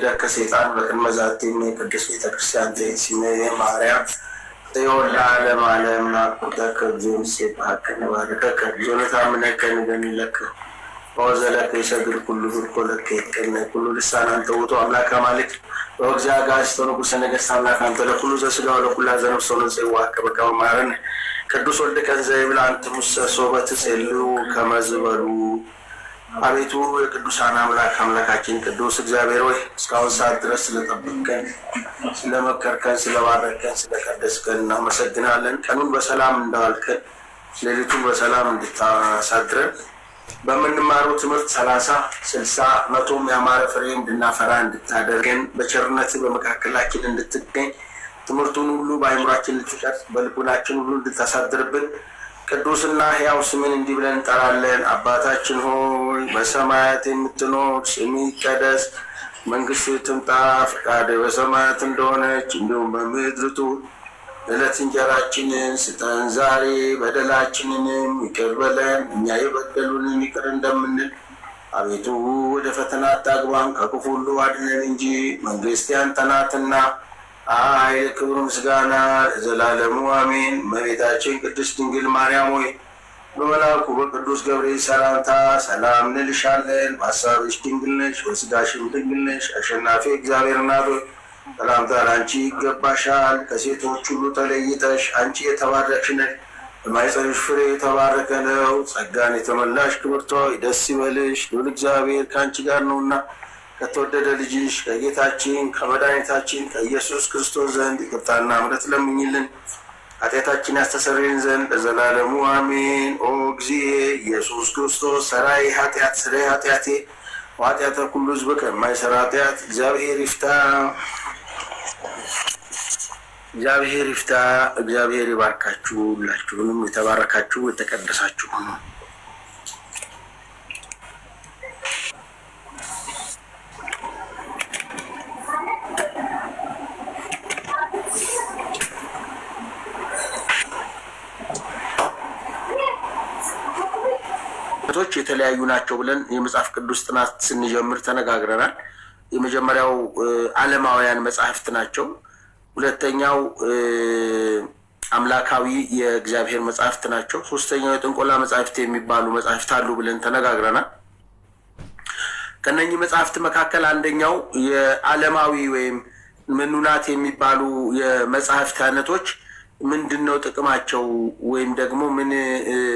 ክደት ከሰይጣን በቅድመ ዛቲ ቅድስት ቤተክርስቲያን ትእሲመ ማርያም ጽዮን ለዓለም ዓለም ናኩተከ እግዚኦ ንሴብሐከ ንባርከከ እግዚኦ ንታምነከ ንገኒለከ ወዘለከ ይሰግድ ኩሉ ብርኮ ለከ ይትቀነ ኩሉ ልሳን አንተ ውእቱ አምላከ አማልክት ወእግዚአ አጋዕዝተ ንጉሠ ነገሥት አምላክ አንተ ለኩሉ ዘሥጋ ወለኩሉ ዘነፍስ ወለዘይዋከ በከመ መሐረነ ቅዱስ ወልድከ እንዘ ይብል አንትሙሰ ሶበ ትጼልዩ ከመ ዝበሉ። አቤቱ የቅዱሳን አምላክ አምላካችን ቅዱስ እግዚአብሔር ሆይ፣ እስካሁን ሰዓት ድረስ ስለጠበቅከን፣ ስለመከርከን፣ ስለባረከን፣ ስለቀደስከን እናመሰግናለን። ቀኑን በሰላም እንዳዋልከን ሌሊቱን በሰላም እንድታሳድረን፣ በምንማረው ትምህርት 30፣ 60፣ 100ም ያማረ ፍሬ እንድናፈራ እንድታደርገን፣ በቸርነት በመካከላችን እንድትገኝ፣ ትምህርቱን ሁሉ በአእምሯችን እንድትቀርጽ፣ በልቡናችን ሁሉ እንድታሳድርብን ቅዱስና ሕያው ስምን እንዲህ ብለን እንጠራለን። አባታችን ሆይ፣ በሰማያት የምትኖር፣ ስምህ ይቀደስ፣ መንግስትህ ትምጣ፣ ፈቃድህ በሰማያት እንደሆነች እንዲሁም በምድር ትሁን። ዕለት እንጀራችንን ስጠን ዛሬ፣ በደላችንንም ይቅር በለን እኛ የበደሉንን ይቅር እንደምንል። አቤቱ ወደ ፈተና አታግባን፣ ከክፉ ሁሉ አድነን እንጂ መንግስት ያንተ ናትና ኃይል፣ ክብር፣ ምስጋና ለዘላለሙ አሜን። እመቤታችን ቅድስት ድንግል ማርያም ሆይ፣ በመልአኩ በቅዱስ ገብርኤል ሰላምታ ሰላም እንልሻለን። በሀሳብሽ ድንግል ነሽ፣ በስጋሽም ድንግል ነሽ። አሸናፊ እግዚአብሔር እናት ሆይ፣ ሰላምታ ለአንቺ ይገባሻል። ከሴቶች ሁሉ ተለይተሽ አንቺ የተባረክሽ ነሽ፣ የማኅፀንሽ ፍሬ የተባረከ ነው። ጸጋን የተመላሽ ክብርት ሆይ፣ ደስ ይበልሽ፣ ልዑል እግዚአብሔር ከአንቺ ጋር ነውና ከተወደደ ልጅሽ ከጌታችን ከመድኃኒታችን ከኢየሱስ ክርስቶስ ዘንድ ይቅርታና ምሕረት ለምኝልን፣ ኃጢአታችን ያስተሰርይልን ዘንድ ለዘላለሙ አሜን። ኦ እግዚእ ኢየሱስ ክርስቶስ ሠራይ ኃጢአት፣ ስረይ ኃጢአቴ ወኃጢአተ ኩሉ ሕዝብ። ከማይሰራ ኃጢአት እግዚአብሔር ይፍታ። እግዚአብሔር ይፍታ። እግዚአብሔር ይባርካችሁ። ሁላችሁንም የተባረካችሁ የተቀደሳችሁ ሁኑ። የተለያዩ ናቸው ብለን የመጽሐፍ ቅዱስ ጥናት ስንጀምር ተነጋግረናል። የመጀመሪያው ዓለማውያን መጽሐፍት ናቸው። ሁለተኛው አምላካዊ የእግዚአብሔር መጽሐፍት ናቸው። ሶስተኛው የጥንቆላ መጽሐፍት የሚባሉ መጽሐፍት አሉ ብለን ተነጋግረናል። ከነኚህ መጽሐፍት መካከል አንደኛው የዓለማዊ ወይም ምኑናት የሚባሉ የመጽሐፍት አይነቶች ምንድን ነው ጥቅማቸው፣ ወይም ደግሞ ምን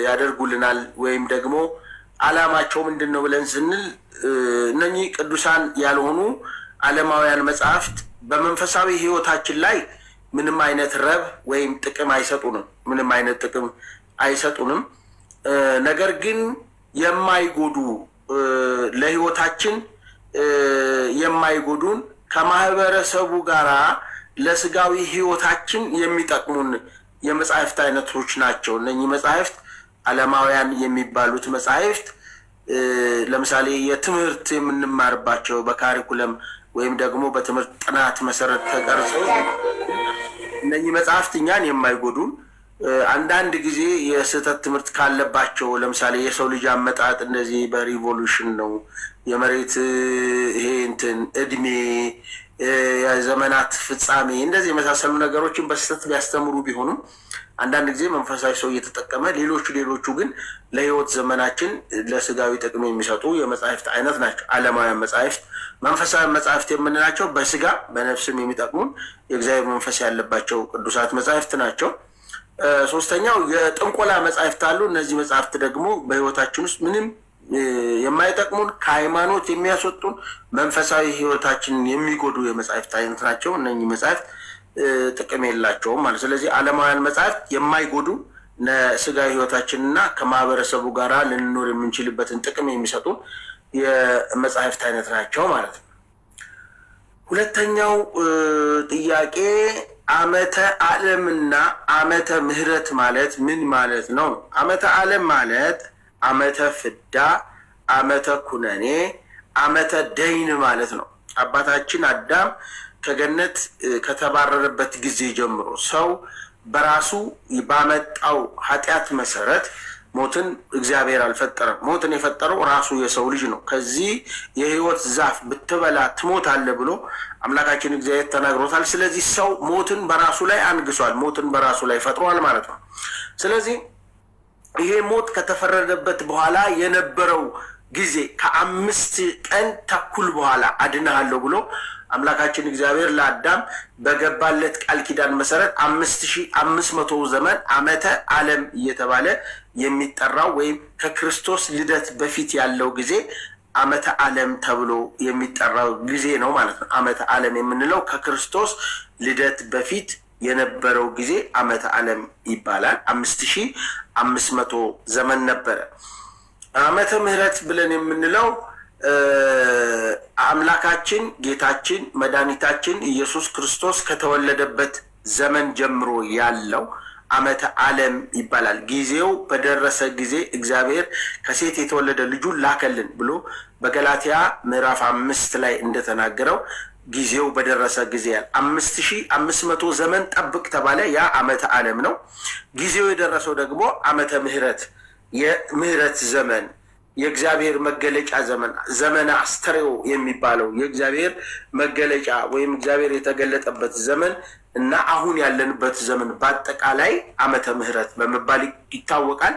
ያደርጉልናል፣ ወይም ደግሞ ዓላማቸው ምንድን ነው ብለን ስንል፣ እነኚህ ቅዱሳን ያልሆኑ ዓለማውያን መጽሐፍት በመንፈሳዊ ሕይወታችን ላይ ምንም አይነት ረብ ወይም ጥቅም አይሰጡንም። ምንም አይነት ጥቅም አይሰጡንም። ነገር ግን የማይጎዱ፣ ለሕይወታችን የማይጎዱን፣ ከማህበረሰቡ ጋራ ለስጋዊ ሕይወታችን የሚጠቅሙን የመጽሐፍት አይነቶች ናቸው። እነኚህ መጽሐፍት ዓለማውያን የሚባሉት መጽሐፍት ለምሳሌ የትምህርት የምንማርባቸው በ curriculum ወይም ደግሞ በትምህርት ጥናት መሰረት ተቀርጸው እነኚህ መጽሐፍት እኛን የማይጎዱን፣ አንዳንድ ጊዜ የስህተት ትምህርት ካለባቸው፣ ለምሳሌ የሰው ልጅ አመጣጥ እንደዚህ በ revolution ነው፣ የመሬት ይሄ እንትን እድሜ፣ የዘመናት ፍጻሜ እንደዚህ የመሳሰሉ ነገሮችን በስህተት ቢያስተምሩ ቢሆኑም አንዳንድ ጊዜ መንፈሳዊ ሰው እየተጠቀመ፣ ሌሎቹ ሌሎቹ ግን ለሕይወት ዘመናችን ለስጋዊ ጥቅም የሚሰጡ የመጽሐፍት አይነት ናቸው። ዓለማውያን መጽሐፍት፣ መንፈሳዊ መጽሐፍት የምንላቸው በስጋ በነፍስም የሚጠቅሙን የእግዚአብሔር መንፈስ ያለባቸው ቅዱሳት መጽሐፍት ናቸው። ሶስተኛው የጥንቆላ መጽሐፍት አሉ። እነዚህ መጽሐፍት ደግሞ በሕይወታችን ውስጥ ምንም የማይጠቅሙን፣ ከሃይማኖት የሚያስወጡን፣ መንፈሳዊ ሕይወታችንን የሚጎዱ የመጽሐፍት አይነት ናቸው። እነኚህ መጽሐፍት ጥቅም የላቸውም ማለት። ስለዚህ ዓለማውያን መጽሐፍት የማይጎዱ፣ ስጋዊ ሕይወታችንና ከማህበረሰቡ ጋር ልንኖር የምንችልበትን ጥቅም የሚሰጡ የመጽሐፍት አይነት ናቸው ማለት ነው። ሁለተኛው ጥያቄ ዓመተ ዓለምና ዓመተ ምሕረት ማለት ምን ማለት ነው? ዓመተ ዓለም ማለት ዓመተ ፍዳ፣ ዓመተ ኩነኔ፣ ዓመተ ደይን ማለት ነው። አባታችን አዳም ከገነት ከተባረረበት ጊዜ ጀምሮ ሰው በራሱ ባመጣው ኃጢአት መሰረት ሞትን እግዚአብሔር አልፈጠረም። ሞትን የፈጠረው ራሱ የሰው ልጅ ነው። ከዚህ የሕይወት ዛፍ ብትበላ ትሞታለህ ብሎ አምላካችን እግዚአብሔር ተናግሮታል። ስለዚህ ሰው ሞትን በራሱ ላይ አንግሷል። ሞትን በራሱ ላይ ፈጥሯል ማለት ነው። ስለዚህ ይሄ ሞት ከተፈረደበት በኋላ የነበረው ጊዜ ከ5 ቀን ተኩል በኋላ አድንሃለሁ ብሎ አምላካችን እግዚአብሔር ለአዳም በገባለት ቃል ኪዳን መሰረት 5500 ዘመን ዓመተ ዓለም እየተባለ የሚጠራው ወይም ከክርስቶስ ልደት በፊት ያለው ጊዜ ዓመተ ዓለም ተብሎ የሚጠራው ጊዜ ነው ማለት ነው። ዓመተ ዓለም የምንለው ከክርስቶስ ልደት በፊት የነበረው ጊዜ ዓመተ ዓለም ይባላል። 5500 ዘመን ነበረ። ዓመተ ምሕረት ብለን የምንለው አምላካችን፣ ጌታችን፣ መድኃኒታችን ኢየሱስ ክርስቶስ ከተወለደበት ዘመን ጀምሮ ያለው ዓመተ ዓለም ይባላል። ጊዜው በደረሰ ጊዜ እግዚአብሔር ከሴት የተወለደ ልጁን ላከልን ብሎ በገላትያ ምዕራፍ 5 ላይ እንደተናገረው ጊዜው በደረሰ ጊዜ ያል 5500 ዘመን ጠብቅ ተባለ። ያ ዓመተ ዓለም ነው። ጊዜው የደረሰው ደግሞ ዓመተ ምሕረት፣ የምህረት ዘመን፣ የእግዚአብሔር መገለጫ ዘመን፣ ዘመነ አስተርእዮ የሚባለው የእግዚአብሔር መገለጫ ወይም እግዚአብሔር የተገለጠበት ዘመን እና አሁን ያለንበት ዘመን በአጠቃላይ ዓመተ ምሕረት በመባል ይታወቃል።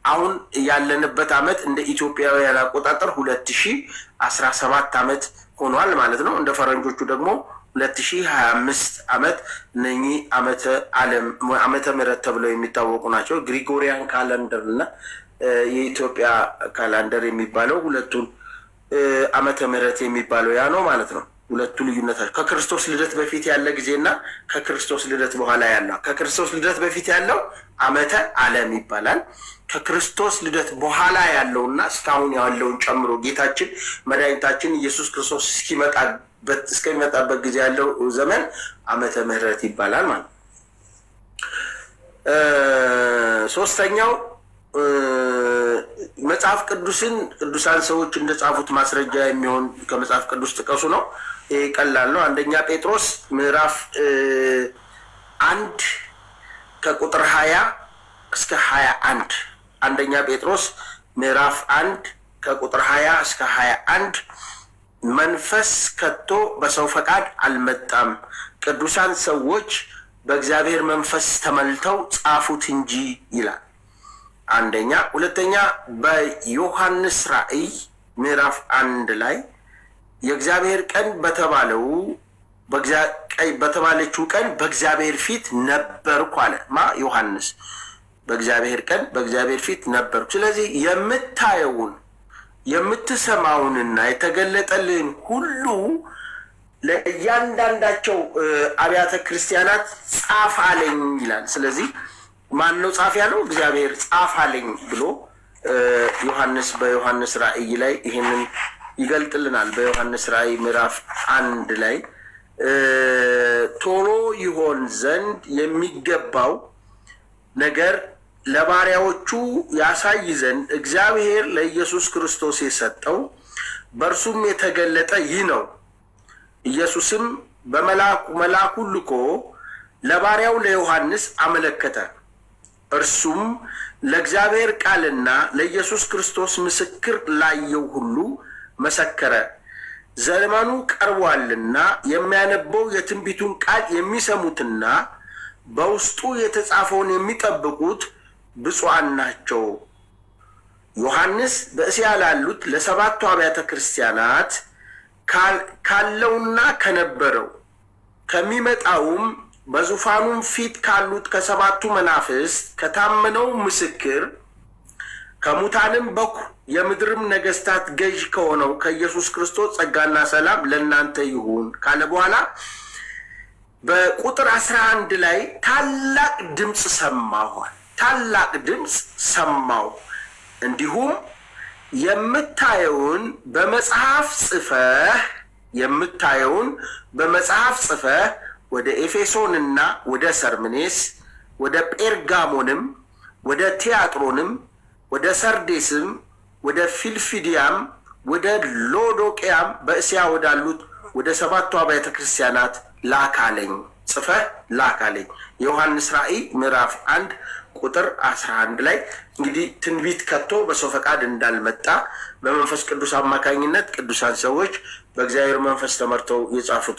አሁን ያለንበት ዓመት እንደ ኢትዮጵያውያን አቆጣጠር 2017 ዓመት ሆኗል ማለት ነው። እንደ ፈረንጆቹ ደግሞ 2025 ዓመት። እነኚህ ዓመተ ዓለም፣ ዓመተ ምሕረት ተብለው የሚታወቁ ናቸው። Gregorian calendar እና የኢትዮጵያ calendar የሚባለው ሁለቱን ዓመተ ምሕረት የሚባለው ያ ነው ማለት ነው። ሁለቱ ልዩነታቸው ከክርስቶስ ልደት በፊት ያለ ጊዜና ከክርስቶስ ልደት በኋላ ያለው። ከክርስቶስ ልደት በፊት ያለው ዓመተ ዓለም ይባላል። ከክርስቶስ ልደት በኋላ ያለውና እስካሁን ያለውን ጨምሮ ጌታችን መድኃኒታችን ኢየሱስ ክርስቶስ እስከሚመጣበት ጊዜ ያለው ዘመን ዓመተ ምሕረት ይባላል ማለት ነው። ሶስተኛው መጽሐፍ ቅዱስን ቅዱሳን ሰዎች እንደጻፉት ማስረጃ የሚሆን ከመጽሐፍ ቅዱስ ጥቀሱ ነው። ይህ ቀላል ነው። አንደኛ ጴጥሮስ ምዕራፍ 1 ከቁጥር 20 እስከ 21። አንደኛ ጴጥሮስ ምዕራፍ 1 ከቁጥር 20 እስከ 21። መንፈስ ከቶ በሰው ፈቃድ አልመጣም፣ ቅዱሳን ሰዎች በእግዚአብሔር መንፈስ ተሞልተው ጻፉት እንጂ ይላል። አንደኛ። ሁለተኛ በዮሐንስ ራእይ ምዕራፍ 1 ላይ የእግዚአብሔር ቀን በተባለው በተባለችው ቀን በእግዚአብሔር ፊት ነበርኩ አለ። ማ? ዮሐንስ። በእግዚአብሔር ቀን በእግዚአብሔር ፊት ነበርኩ። ስለዚህ የምታየውን፣ የምትሰማውንና የተገለጠልህን ሁሉ ለእያንዳንዳቸው አብያተ ክርስቲያናት ጻፍ አለኝ ይላል። ስለዚህ ማን ነው ጻፍ ያለው? እግዚአብሔር ጻፍ አለኝ ብሎ ዮሐንስ በዮሐንስ ራእይ ላይ ይህንን ይገልጥልናል። በዮሐንስ ራእይ ምዕራፍ 1 ላይ ቶሎ ይሆን ዘንድ የሚገባው ነገር ለባሪያዎቹ ያሳይ ዘንድ እግዚአብሔር ለኢየሱስ ክርስቶስ የሰጠው በእርሱም የተገለጠ ይህ ነው። ኢየሱስም በመልአኩ መልአኩን ልኮ ለባሪያው ለዮሐንስ አመለከተ። እርሱም ለእግዚአብሔር ቃልና ለኢየሱስ ክርስቶስ ምስክር ላየው ሁሉ መሰከረ። ዘመኑ ቀርቧልና የሚያነበው የትንቢቱን ቃል የሚሰሙትና በውስጡ የተጻፈውን የሚጠብቁት ብፁዓን ናቸው። ዮሐንስ በእስያ ላሉት ለሰባቱ አብያተ ክርስቲያናት ካለውና ከነበረው ከሚመጣውም በዙፋኑም ፊት ካሉት ከሰባቱ መናፍስት ከታመነው ምስክር ከሙታንም በኩር የምድርም ነገስታት ገዥ ከሆነው ከኢየሱስ ክርስቶስ ጸጋና ሰላም ለእናንተ ይሁን ካለ በኋላ በቁጥር 11 ላይ ታላቅ ድምፅ ሰማሁ። ታላቅ ድምፅ ሰማሁ። እንዲሁም የምታየውን በመጽሐፍ ጽፈህ ወደ ኤፌሶንና ወደ ሰምርኔስ፣ ወደ ጴርጋሞንም፣ ወደ ቲያጥሮንም፣ ወደ ሰርዴስም፣ ወደ ፊልፊዲያም፣ ወደ ሎዶቅያም፣ በእስያ ወዳሉት ወደ ሰባቱ አብያተ ክርስቲያናት ላክ አለኝ። ጽፈህ ላክ አለኝ። የዮሐንስ ራእይ ምዕራፍ 1 ቁጥር 11 ላይ እንግዲህ ትንቢት ከቶ በሰው ፈቃድ እንዳልመጣ በመንፈስ ቅዱስ አማካኝነት ቅዱሳን ሰዎች በእግዚአብሔር መንፈስ ተመርተው የጻፉት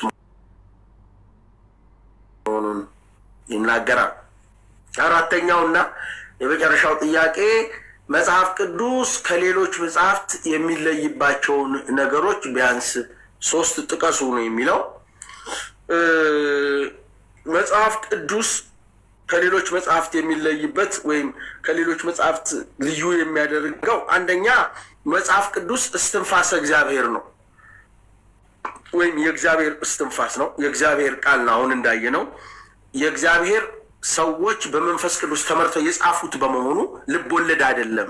መሆኑን ይናገራል። አራተኛውና የመጨረሻው ጥያቄ መጽሐፍ ቅዱስ ከሌሎች መጽሐፍት የሚለይባቸውን ነገሮች ቢያንስ 3 ጥቀሱ ነው የሚለው። መጽሐፍ ቅዱስ ከሌሎች መጽሐፍት የሚለይበት ወይም ከሌሎች መጽሐፍት ልዩ የሚያደርገው አንደኛ መጽሐፍ ቅዱስ እስትንፋሰ እግዚአብሔር ነው፣ ወይም የእግዚአብሔር እስትንፋስ ነው፣ የእግዚአብሔር ቃል ነው። አሁን እንዳየነው የእግዚአብሔር ሰዎች በመንፈስ ቅዱስ ተመርተው የጻፉት በመሆኑ ልብ ወለድ አይደለም፣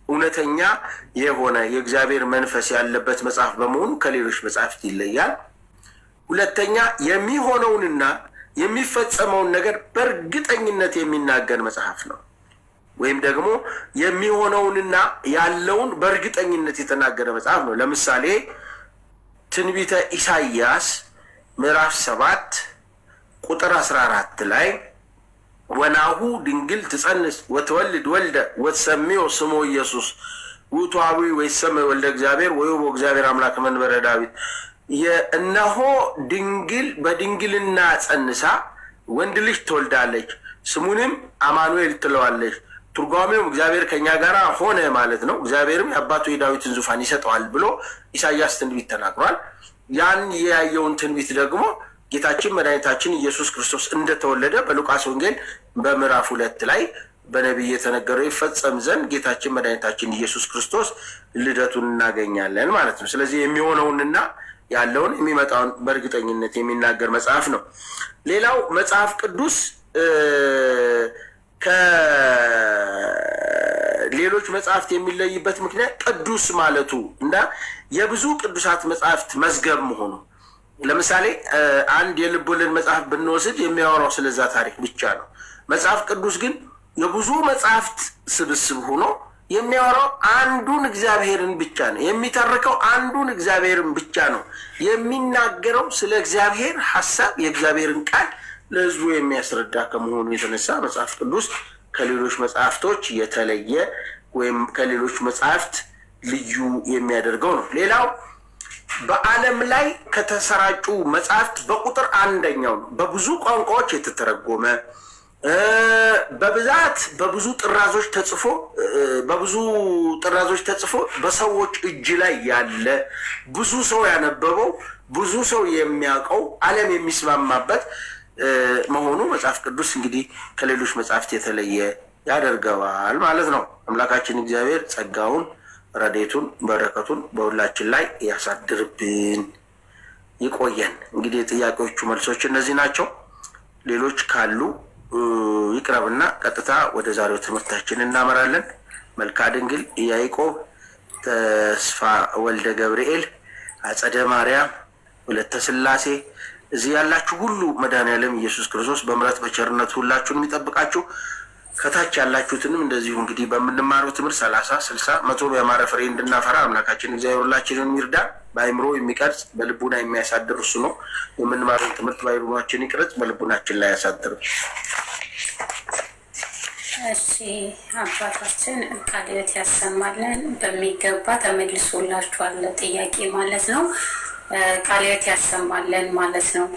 እውነተኛ የሆነ የእግዚአብሔር መንፈስ ያለበት መጽሐፍ በመሆኑ ከሌሎች መጽሐፍት ይለያል። ሁለተኛ የሚሆነውንና የሚፈጸመውን ነገር በእርግጠኝነት የሚናገር መጽሐፍ ነው፣ ወይም ደግሞ የሚሆነውንና ያለውን በእርግጠኝነት የተናገረ መጽሐፍ ነው። ለምሳሌ ትንቢተ ኢሳይያስ ምዕራፍ 7 ቁጥር 14 ላይ ወናሁ ድንግል ትጸንስ ወትወልድ ወልደ ወትሰሚዮ ስሞ ኢየሱስ ውእቱ ዐቢይ ወይሰመይ ወልደ እግዚአብሔር ወይሁቦ እግዚአብሔር አምላክ መንበረ ዳዊት። እነሆ ድንግል በድንግልና ጸንሳ ወንድ ልጅ ትወልዳለች፣ ስሙንም አማኑኤል ትለዋለች። ትርጓሜውም እግዚአብሔር ከኛ ጋር ሆነ ማለት ነው። እግዚአብሔርም የአባቱ የዳዊትን ዙፋን ይሰጠዋል ብሎ ኢሳይያስ ትንቢት ተናግሯል። ያን ያየውን ትንቢት ደግሞ ጌታችን መድኃኒታችን ኢየሱስ ክርስቶስ እንደተወለደ በሉቃስ ወንጌል በምዕራፍ 2 ላይ በነቢይ የተነገረው ይፈጸም ዘንድ ጌታችን መድኃኒታችን ኢየሱስ ክርስቶስ ልደቱን እናገኛለን ማለት ነው። ስለዚህ የሚሆነውንና ያለውን የሚመጣውን በእርግጠኝነት የሚናገር መጽሐፍ ነው። ሌላው መጽሐፍ ቅዱስ ከሌሎች መጽሐፍት የሚለይበት ምክንያት ቅዱስ ማለቱ እና የብዙ ቅዱሳት መጽሐፍት መዝገብ መሆኑ። ለምሳሌ አንድ የልብ ወለድ መጽሐፍ ብንወስድ የሚያወራው ስለዛ ታሪክ ብቻ ነው። መጽሐፍ ቅዱስ ግን የብዙ መጽሐፍት ስብስብ ሆኖ የሚያወራው አንዱን እግዚአብሔርን ብቻ ነው። የሚተርከው አንዱን እግዚአብሔርን ብቻ ነው። የሚናገረው ስለ እግዚአብሔር ሐሳብ የእግዚአብሔርን ቃል ለሕዝቡ የሚያስረዳ ከመሆኑ የተነሳ መጽሐፍ ቅዱስ ከሌሎች መጽሐፍቶች የተለየ ወይም ከሌሎች መጽሐፍት ልዩ የሚያደርገው ነው። ሌላው በዓለም ላይ ከተሰራጩ መጽሐፍት በቁጥር አንደኛው ነው። በብዙ ቋንቋዎች የተተረጎመ፣ በብዛት በብዙ ጥራዞች ተጽፎ በብዙ ጥራዞች ተጽፎ በሰዎች እጅ ላይ ያለ፣ ብዙ ሰው ያነበበው፣ ብዙ ሰው የሚያውቀው፣ ዓለም የሚስማማበት መሆኑ መጽሐፍ ቅዱስ እንግዲህ ከሌሎች መጽሐፍት የተለየ ያደርገዋል ማለት ነው። አምላካችን እግዚአብሔር ጸጋውን፣ ረድኤቱን፣ በረከቱን በሁላችን ላይ ያሳድርብን፣ ይቆየን። እንግዲህ የጥያቄዎቹ መልሶች እነዚህ ናቸው። ሌሎች ካሉ ይቅረብና ቀጥታ ወደ ዛሬው ትምህርታችን እናመራለን። መልክዓ ድንግል፣ ያዕቆብ፣ ተስፋ ወልደ ገብርኤል፣ አጸደ ማርያም፣ ወለተ ሥላሴ እዚህ ያላችሁ ሁሉ መድኃኔዓለም ኢየሱስ ክርስቶስ በምሕረት በቸርነቱ ሁላችሁንም ይጠብቃችሁ። ከታች ያላችሁትንም እንደዚሁ እንግዲህ በምንማረው ትምህርት 30፣ 60፣ 100 ያማረ ፍሬ እንድናፈራ አምላካችን እግዚአብሔር ሁላችንን ይርዳ። በአእምሮ የሚቀርጽ በልቡና የሚያሳድር እሱ ነው። የምንማረውን ትምህርት በአእምሮአችን ይቅረጽ፣ በልቡናችን ላይ ያሳድር። እሺ አባታችን ቃለ ሕይወት ያሰማልን። በሚገባ ተመልሶላችኋል ጥያቄ ማለት ነው። ቃለ ሕይወት ያሰማልን ማለት ነው።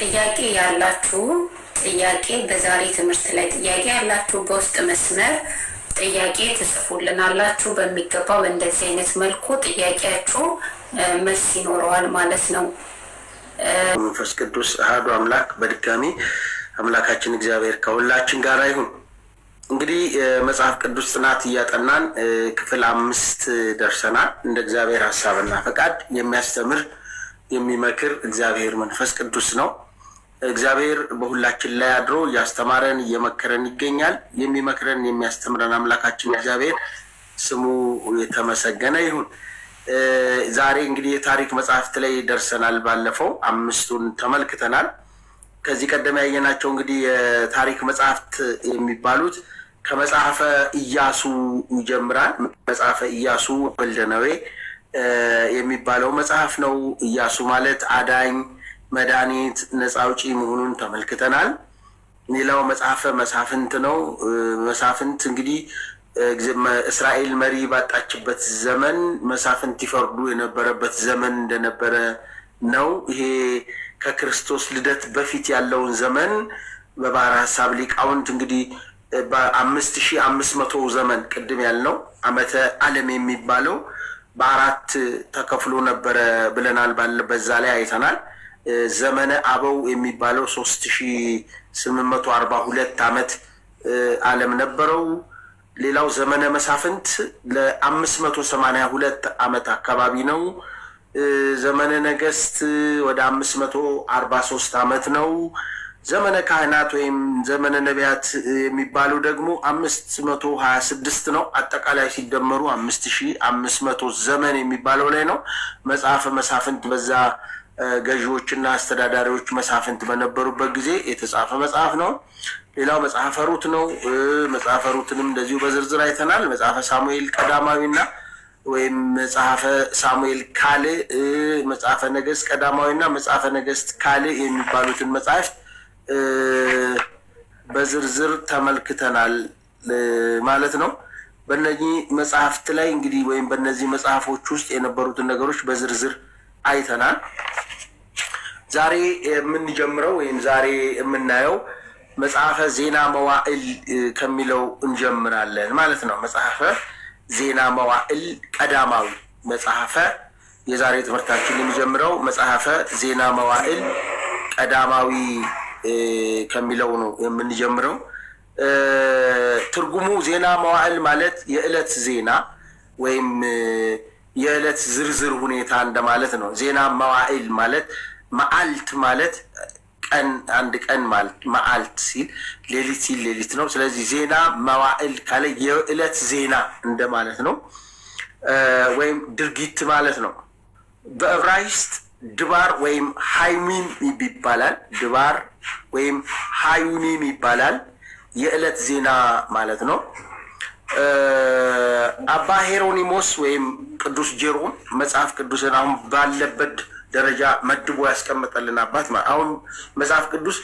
ጥያቄ ያላችሁ፣ ጥያቄ በዛሬ ትምህርት ላይ ጥያቄ ያላችሁ በውስጥ መስመር ጥያቄ ትጽፉልናላችሁ። በሚገባ በእንደዚህ አይነት መልኩ ጥያቄያችሁ መልስ ይኖረዋል ማለት ነው። መንፈስ ቅዱስ አሐዱ አምላክ በድጋሚ አምላካችን እግዚአብሔር ከሁላችን ጋር ይሁን። እንግዲህ መጽሐፍ ቅዱስ ጥናት እያጠናን ክፍል 5 ደርሰናል። እንደ እግዚአብሔር ሐሳብና ፈቃድ የሚያስተምር የሚመክር እግዚአብሔር መንፈስ ቅዱስ ነው። እግዚአብሔር በሁላችን ላይ አድሮ እያስተማረን እየመከረን ይገኛል። የሚመክረን የሚያስተምረን አምላካችን እግዚአብሔር ስሙ የተመሰገነ ይሁን። ዛሬ እንግዲህ የታሪክ መጽሐፍት ላይ ደርሰናል። ባለፈው 5ቱን ተመልክተናል። ከዚህ ቀደም ያየናቸው እንግዲህ የታሪክ መጽሐፍት የሚባሉት ከመጽሐፈ ኢያሱ ይጀምራል። መጽሐፈ ኢያሱ ወልደ ነዌ የሚባለው መጽሐፍ ነው። ኢያሱ ማለት አዳኝ፣ መድኃኒት፣ ነፃ አውጪ መሆኑን ተመልክተናል። ሌላው መጽሐፈ መሳፍንት ነው። መሳፍንት እንግዲህ እስራኤል መሪ ባጣችበት ዘመን መሳፍንት ይፈርዱ የነበረበት ዘመን እንደነበረ ነው። ይሄ ከክርስቶስ ልደት በፊት ያለውን ዘመን በባሕረ ሐሳብ ሊቃውንት እንግዲህ በ5500 ዘመን ቅድም ያልነው ዓመተ ዓለም የሚባለው በአራት ተከፍሎ ነበረ ብለናል። በዛ ላይ አይተናል። ዘመነ አበው የሚባለው 3842 ዓመት ዓለም ነበረው። ሌላው ዘመነ መሳፍንት ለ582 ዓመት አካባቢ ነው። ዘመነ ነገስት ወደ 543 ዓመት ነው። ዘመነ ካህናት ወይም ዘመነ ነቢያት የሚባለው ደግሞ 526 ነው። አጠቃላይ ሲደመሩ 5500 ዘመን የሚባለው ላይ ነው። መጽሐፈ መሳፍንት በዛ ገዢዎችና አስተዳዳሪዎች መሳፍንት በነበሩበት ጊዜ የተጻፈ መጽሐፍ ነው። ሌላው መጽሐፈ ሩት ነው። መጽሐፈ ሩትንም እንደዚሁ በዝርዝር አይተናል። መጽሐፈ ሳሙኤል ቀዳማዊና ወይም መጽሐፈ ሳሙኤል ካልዕ፣ መጽሐፈ ነገስት ቀዳማዊና መጽሐፈ ነገስት ካልዕ የሚባሉትን መጽሐፍት በዝርዝር ተመልክተናል ማለት ነው። በእነዚህ መጽሐፍት ላይ እንግዲህ ወይም በእነዚህ መጽሐፎች ውስጥ የነበሩትን ነገሮች በዝርዝር አይተናል። ዛሬ የምንጀምረው ወይም ዛሬ የምናየው መጽሐፈ ዜና መዋዕል ከሚለው እንጀምራለን ማለት ነው። መጽሐፈ ዜና መዋዕል ቀዳማዊ መጽሐፈ የዛሬ ትምህርታችን የሚጀምረው መጽሐፈ ዜና መዋዕል ቀዳማዊ ከሚለው ነው የምንጀምረው። ትርጉሙ ዜና መዋዕል ማለት የዕለት ዜና ወይም የዕለት ዝርዝር ሁኔታ እንደማለት ነው። ዜና መዋዕል ማለት መዓልት ማለት ቀን፣ አንድ ቀን ማለት መዓልት ሲል ሌሊት ሲል ሌሊት ነው። ስለዚህ ዜና መዋዕል ካለ የዕለት ዜና እንደማለት ነው፣ ወይም ድርጊት ማለት ነው። በዕብራይስጥ ድባር ወይም ሃይሚም ይባላል። ድባር ወይም ሃዩኒም ይባላል። የዕለት ዜና ማለት ነው። አባ ሄሮኒሞስ ወይም ቅዱስ ጄሮም መጽሐፍ ቅዱስን አሁን ባለበት ደረጃ መድቦ ያስቀመጠልን አባት። አሁን መጽሐፍ ቅዱስ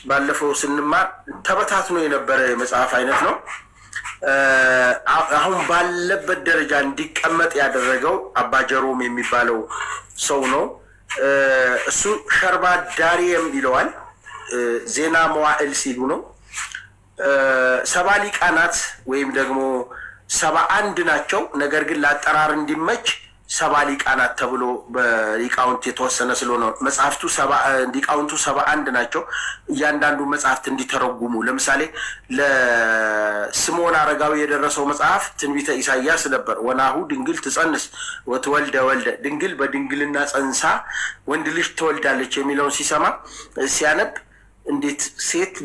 ባለፈው ስንማር ተበታትኖ የነበረ የመጽሐፍ አይነት ነው። አሁን ባለበት ደረጃ እንዲቀመጥ ያደረገው አባ ጀሮም የሚባለው ሰው ነው። እሱ ሸርባ ዳሪየም ይለዋል። ዜና መዋዕል ሲሉ ነው። 70 ሊቃናት ወይም ደግሞ 71 ናቸው። ነገር ግን ለአጠራር እንዲመች 70 ሊቃናት ተብሎ በሊቃውንት የተወሰነ ስለሆነ መጽሐፍቱ ሊቃውንቱ 71 ናቸው። እያንዳንዱ መጽሐፍት እንዲተረጉሙ ለምሳሌ ለስምዖን አረጋዊ የደረሰው መጽሐፍ ትንቢተ ኢሳይያስ ነበር። ወናሁ ድንግል ትጸንስ ወትወልደ ወልደ፣ ድንግል በድንግልና ጸንሳ ወንድ ልጅ ትወልዳለች የሚለውን ሲሰማ ሲያነብ እንዴት ሴት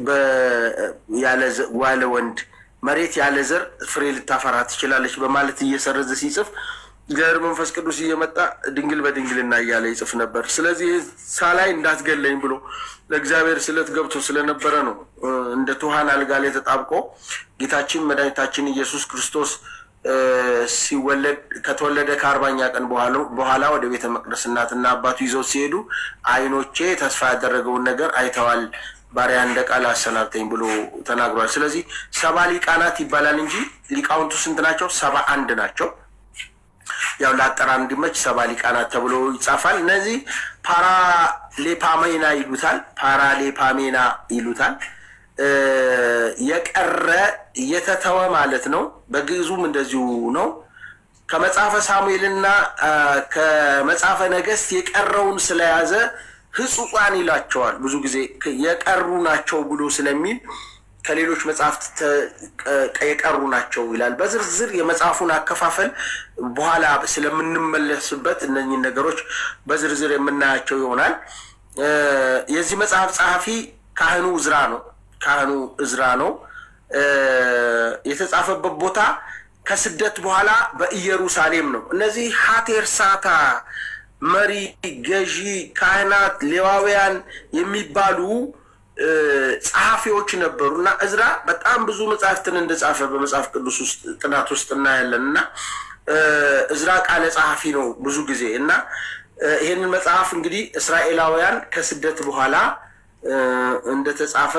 ያለ ወንድ መሬት ያለ ዘር ፍሬ ልታፈራ ትችላለች በማለት እየሰረዘ ሲጽፍ እግዚአብሔር መንፈስ ቅዱስ እየመጣ ድንግል በድንግልና እያለ ይጽፍ ነበር። ስለዚህ ሳላይ እንዳትገለኝ ብሎ ለእግዚአብሔር ስለት ገብቶ ስለነበረ ነው እንደ ትኋን አልጋ ላይ ተጣብቆ ጌታችን መድኃኒታችን ኢየሱስ ክርስቶስ ሲወለድ ከተወለደ ከ40ኛ ቀን በኋላ ወደ ቤተ መቅደስ እናትና አባቱ ይዘው ሲሄዱ ዓይኖቼ ተስፋ ያደረገውን ነገር አይተዋል፣ ባሪያ እንደ ቃል አሰናብተኝ ብሎ ተናግሯል። ስለዚህ 70 ሊቃናት ይባላል እንጂ ሊቃውንቱ ስንት ናቸው? 71 ናቸው። ያው ለአጠራር እንዲመች 70 ሊቃናት ተብሎ ይጻፋል። እነዚህ ፓራሌፓሜና ይሉታል። ፓራሌፓሜና ይሉታል። የቀረ የተተወ ማለት ነው። በግዕዙም እንደዚሁ ነው። ከመጽሐፈ ሳሙኤልና ከመጽሐፈ ነገስት የቀረውን ስለያዘ ህጹጻን ይላቸዋል። ብዙ ጊዜ የቀሩ ናቸው ብሎ ስለሚል ከሌሎች መጽሐፍት የቀሩ ናቸው ይላል። በዝርዝር የመጽሐፉን አከፋፈል በኋላ ስለምንመለስበት እነኚህን ነገሮች በዝርዝር የምናያቸው ይሆናል። የዚህ መጽሐፍ ጸሐፊ ካህኑ እዝራ ነው። ካህኑ እዝራ ነው። የተጻፈበት ቦታ ከስደት በኋላ በኢየሩሳሌም ነው። እነዚህ ሀቴርሳታ መሪ፣ ገዢ፣ ካህናት፣ ሌዋውያን የሚባሉ ጸሐፊዎች ነበሩ እና እዝራ በጣም ብዙ መጽሐፍትን እንደጻፈ በመጽሐፍ ቅዱስ ውስጥ ጥናት ውስጥ እናያለን። እና እዝራ ቃለ ጸሐፊ ነው ብዙ ጊዜ እና ይህንን መጽሐፍ እንግዲህ እስራኤላውያን ከስደት በኋላ እንደተጻፈ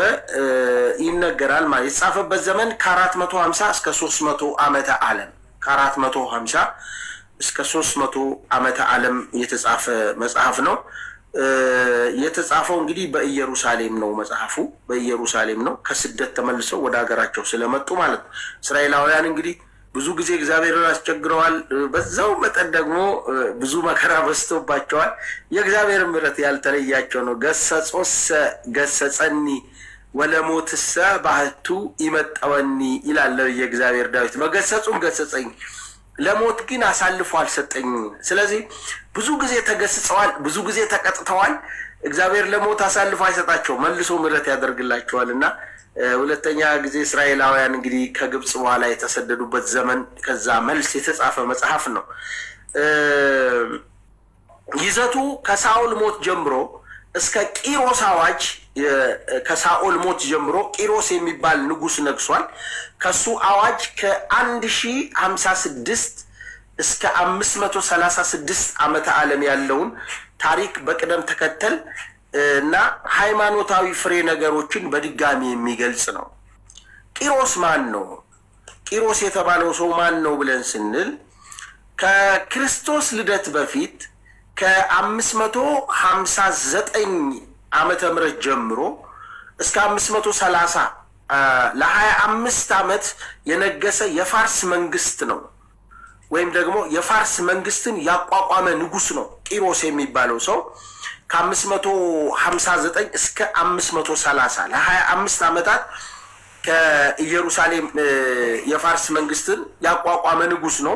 ይነገራል። ማለት የተጻፈበት ዘመን ከ450 እስከ 300 ዓመተ ዓለም፣ ከ450 እስከ 300 ዓመተ ዓለም የተጻፈ መጽሐፍ ነው። የተጻፈው እንግዲህ በኢየሩሳሌም ነው። መጽሐፉ በኢየሩሳሌም ነው። ከስደት ተመልሰው ወደ ሀገራቸው ስለመጡ ማለት ነው። እስራኤላውያን እንግዲህ ብዙ ጊዜ እግዚአብሔርን አስቸግረዋል። በዛው መጠን ደግሞ ብዙ መከራ በዝቶባቸዋል። የእግዚአብሔር ምሕረት ያልተለያቸው ነው። ገሰጾሰ ገሰጸኒ ወለሞትሰ ባህቱ ይመጠወኒ ይላል የእግዚአብሔር ዳዊት። መገሰጹን ገሰጸኝ፣ ለሞት ግን አሳልፎ አልሰጠኝም። ስለዚህ ብዙ ጊዜ ተገስጸዋል፣ ብዙ ጊዜ ተቀጥተዋል። እግዚአብሔር ለሞት አሳልፎ አይሰጣቸው፣ መልሶ ምሕረት ያደርግላቸዋል። እና ሁለተኛ ጊዜ እስራኤላውያን እንግዲህ ከግብፅ በኋላ የተሰደዱበት ዘመን ከዛ መልስ የተጻፈ መጽሐፍ ነው። ይዘቱ ከሳኦል ሞት ጀምሮ እስከ ቂሮስ አዋጅ፣ ከሳኦል ሞት ጀምሮ ቂሮስ የሚባል ንጉስ ነግሷል። ከሱ አዋጅ ከ1056 እስከ 536 ዓመተ ዓለም ያለውን ታሪክ በቅደም ተከተል እና ሃይማኖታዊ ፍሬ ነገሮችን በድጋሚ የሚገልጽ ነው። ቂሮስ ማን ነው? ቂሮስ የተባለው ሰው ማን ነው ብለን ስንል ከክርስቶስ ልደት በፊት ከ559 ዓመተ ምህረት ጀምሮ እስከ 530 ለ25 ዓመት የነገሰ የፋርስ መንግስት ነው። ወይም ደግሞ የፋርስ መንግስትን ያቋቋመ ንጉስ ነው። ቂሮስ የሚባለው ሰው ከ559 እስከ 530 ለ25 ዓመታት ከኢየሩሳሌም የፋርስ መንግስትን ያቋቋመ ንጉስ ነው።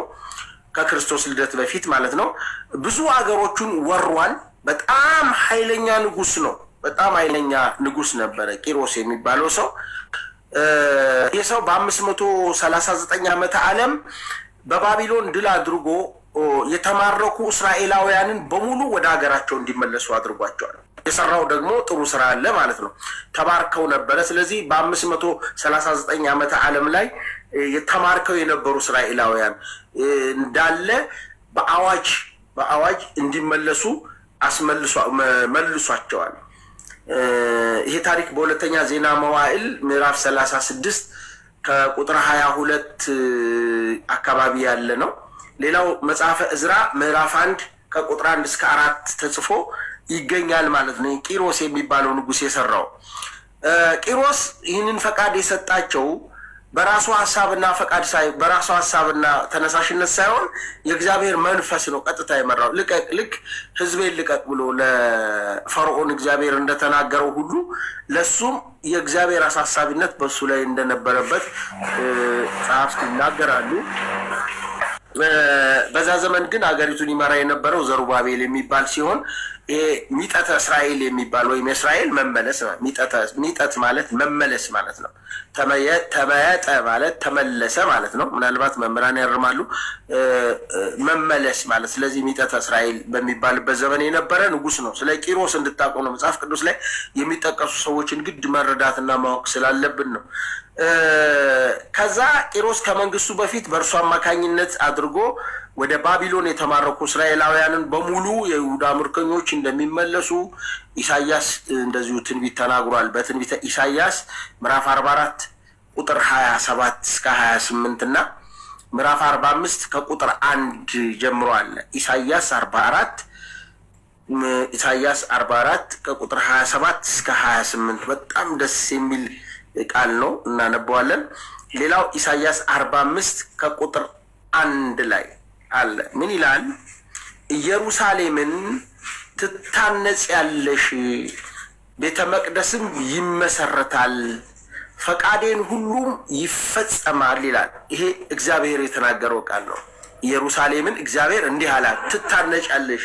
ከክርስቶስ ልደት በፊት ማለት ነው። ብዙ አገሮቹን ወሯል። በጣም ኃይለኛ ንጉስ ነው። በጣም ኃይለኛ ንጉስ ነበረ ቂሮስ የሚባለው ሰው። ይህ ሰው በ539 ዓመተ ዓለም በባቢሎን ድል አድርጎ የተማረኩ እስራኤላውያንን በሙሉ ወደ ሀገራቸው እንዲመለሱ አድርጓቸዋል። የሰራው ደግሞ ጥሩ ስራ አለ ማለት ነው። ተባርከው ነበረ። ስለዚህ በ539 ዓመተ ዓለም ላይ የተማርከው የነበሩ እስራኤላውያን እንዳለ በአዋጅ እንዲመለሱ መልሷቸዋል። ይሄ ታሪክ በሁለተኛ ዜና መዋዕል ምዕራፍ 36 ከቁጥር 22 አካባቢ ያለ ነው። ሌላው መጽሐፈ ዕዝራ ምዕራፍ 1 ከቁጥር 1 እስከ 4 ተጽፎ ይገኛል ማለት ነው። ቂሮስ የሚባለው ንጉስ የሰራው። ቂሮስ ይህንን ፈቃድ የሰጣቸው በራሱ ሀሳብና ፈቃድ በራሱ ሀሳብና ተነሳሽነት ሳይሆን የእግዚአብሔር መንፈስ ነው ቀጥታ የመራው። ልቀቅ፣ ልክ ህዝቤን ልቀቅ ብሎ ለፈርዖን እግዚአብሔር እንደተናገረው ሁሉ ለሱም የእግዚአብሔር አሳሳቢነት በሱ ላይ እንደነበረበት ጸሐፍት ይናገራሉ። በዛ ዘመን ግን ሀገሪቱን ይመራ የነበረው ዘሩባቤል የሚባል ሲሆን ይሄ ሚጠተ እስራኤል የሚባል ወይም የእስራኤል መመለስ፣ ሚጠት ማለት መመለስ ማለት ነው። ተመየጠ ማለት ተመለሰ ማለት ነው። ምናልባት መምህራን ያርማሉ። መመለስ ማለት፣ ስለዚህ ሚጠተ እስራኤል በሚባልበት ዘመን የነበረ ንጉስ ነው። ስለ ቂሮስ እንድታውቁ ነው። መጽሐፍ ቅዱስ ላይ የሚጠቀሱ ሰዎችን ግድ መረዳትና ማወቅ ስላለብን ነው። ከዛ ቂሮስ ከመንግስቱ በፊት በእርሱ አማካኝነት አድርጎ ወደ ባቢሎን የተማረኩ እስራኤላውያንን በሙሉ የይሁዳ ምርኮኞች እንደሚመለሱ ኢሳያስ እንደዚሁ ትንቢት ተናግሯል። በትንቢተ ኢሳያስ ምዕራፍ 44 ቁጥር 27 እስከ 28 እና ምዕራፍ 45 ከቁጥር 1 ጀምሮ አለ። ኢሳያስ 44፣ ኢሳያስ 44 ከቁጥር 27 እስከ 28 በጣም ደስ የሚል ቃል ነው፣ እናነበዋለን። ሌላው ኢሳያስ 45 ከቁጥር 1 ላይ አለ። ምን ይላል? ኢየሩሳሌምን ትታነጽ ያለሽ፣ ቤተ መቅደስም ይመሰረታል፣ ፈቃዴን ሁሉም ይፈጸማል ይላል። ይሄ እግዚአብሔር የተናገረው ቃል ነው። ኢየሩሳሌምን እግዚአብሔር እንዲህ አላት፣ ትታነጫለሽ፣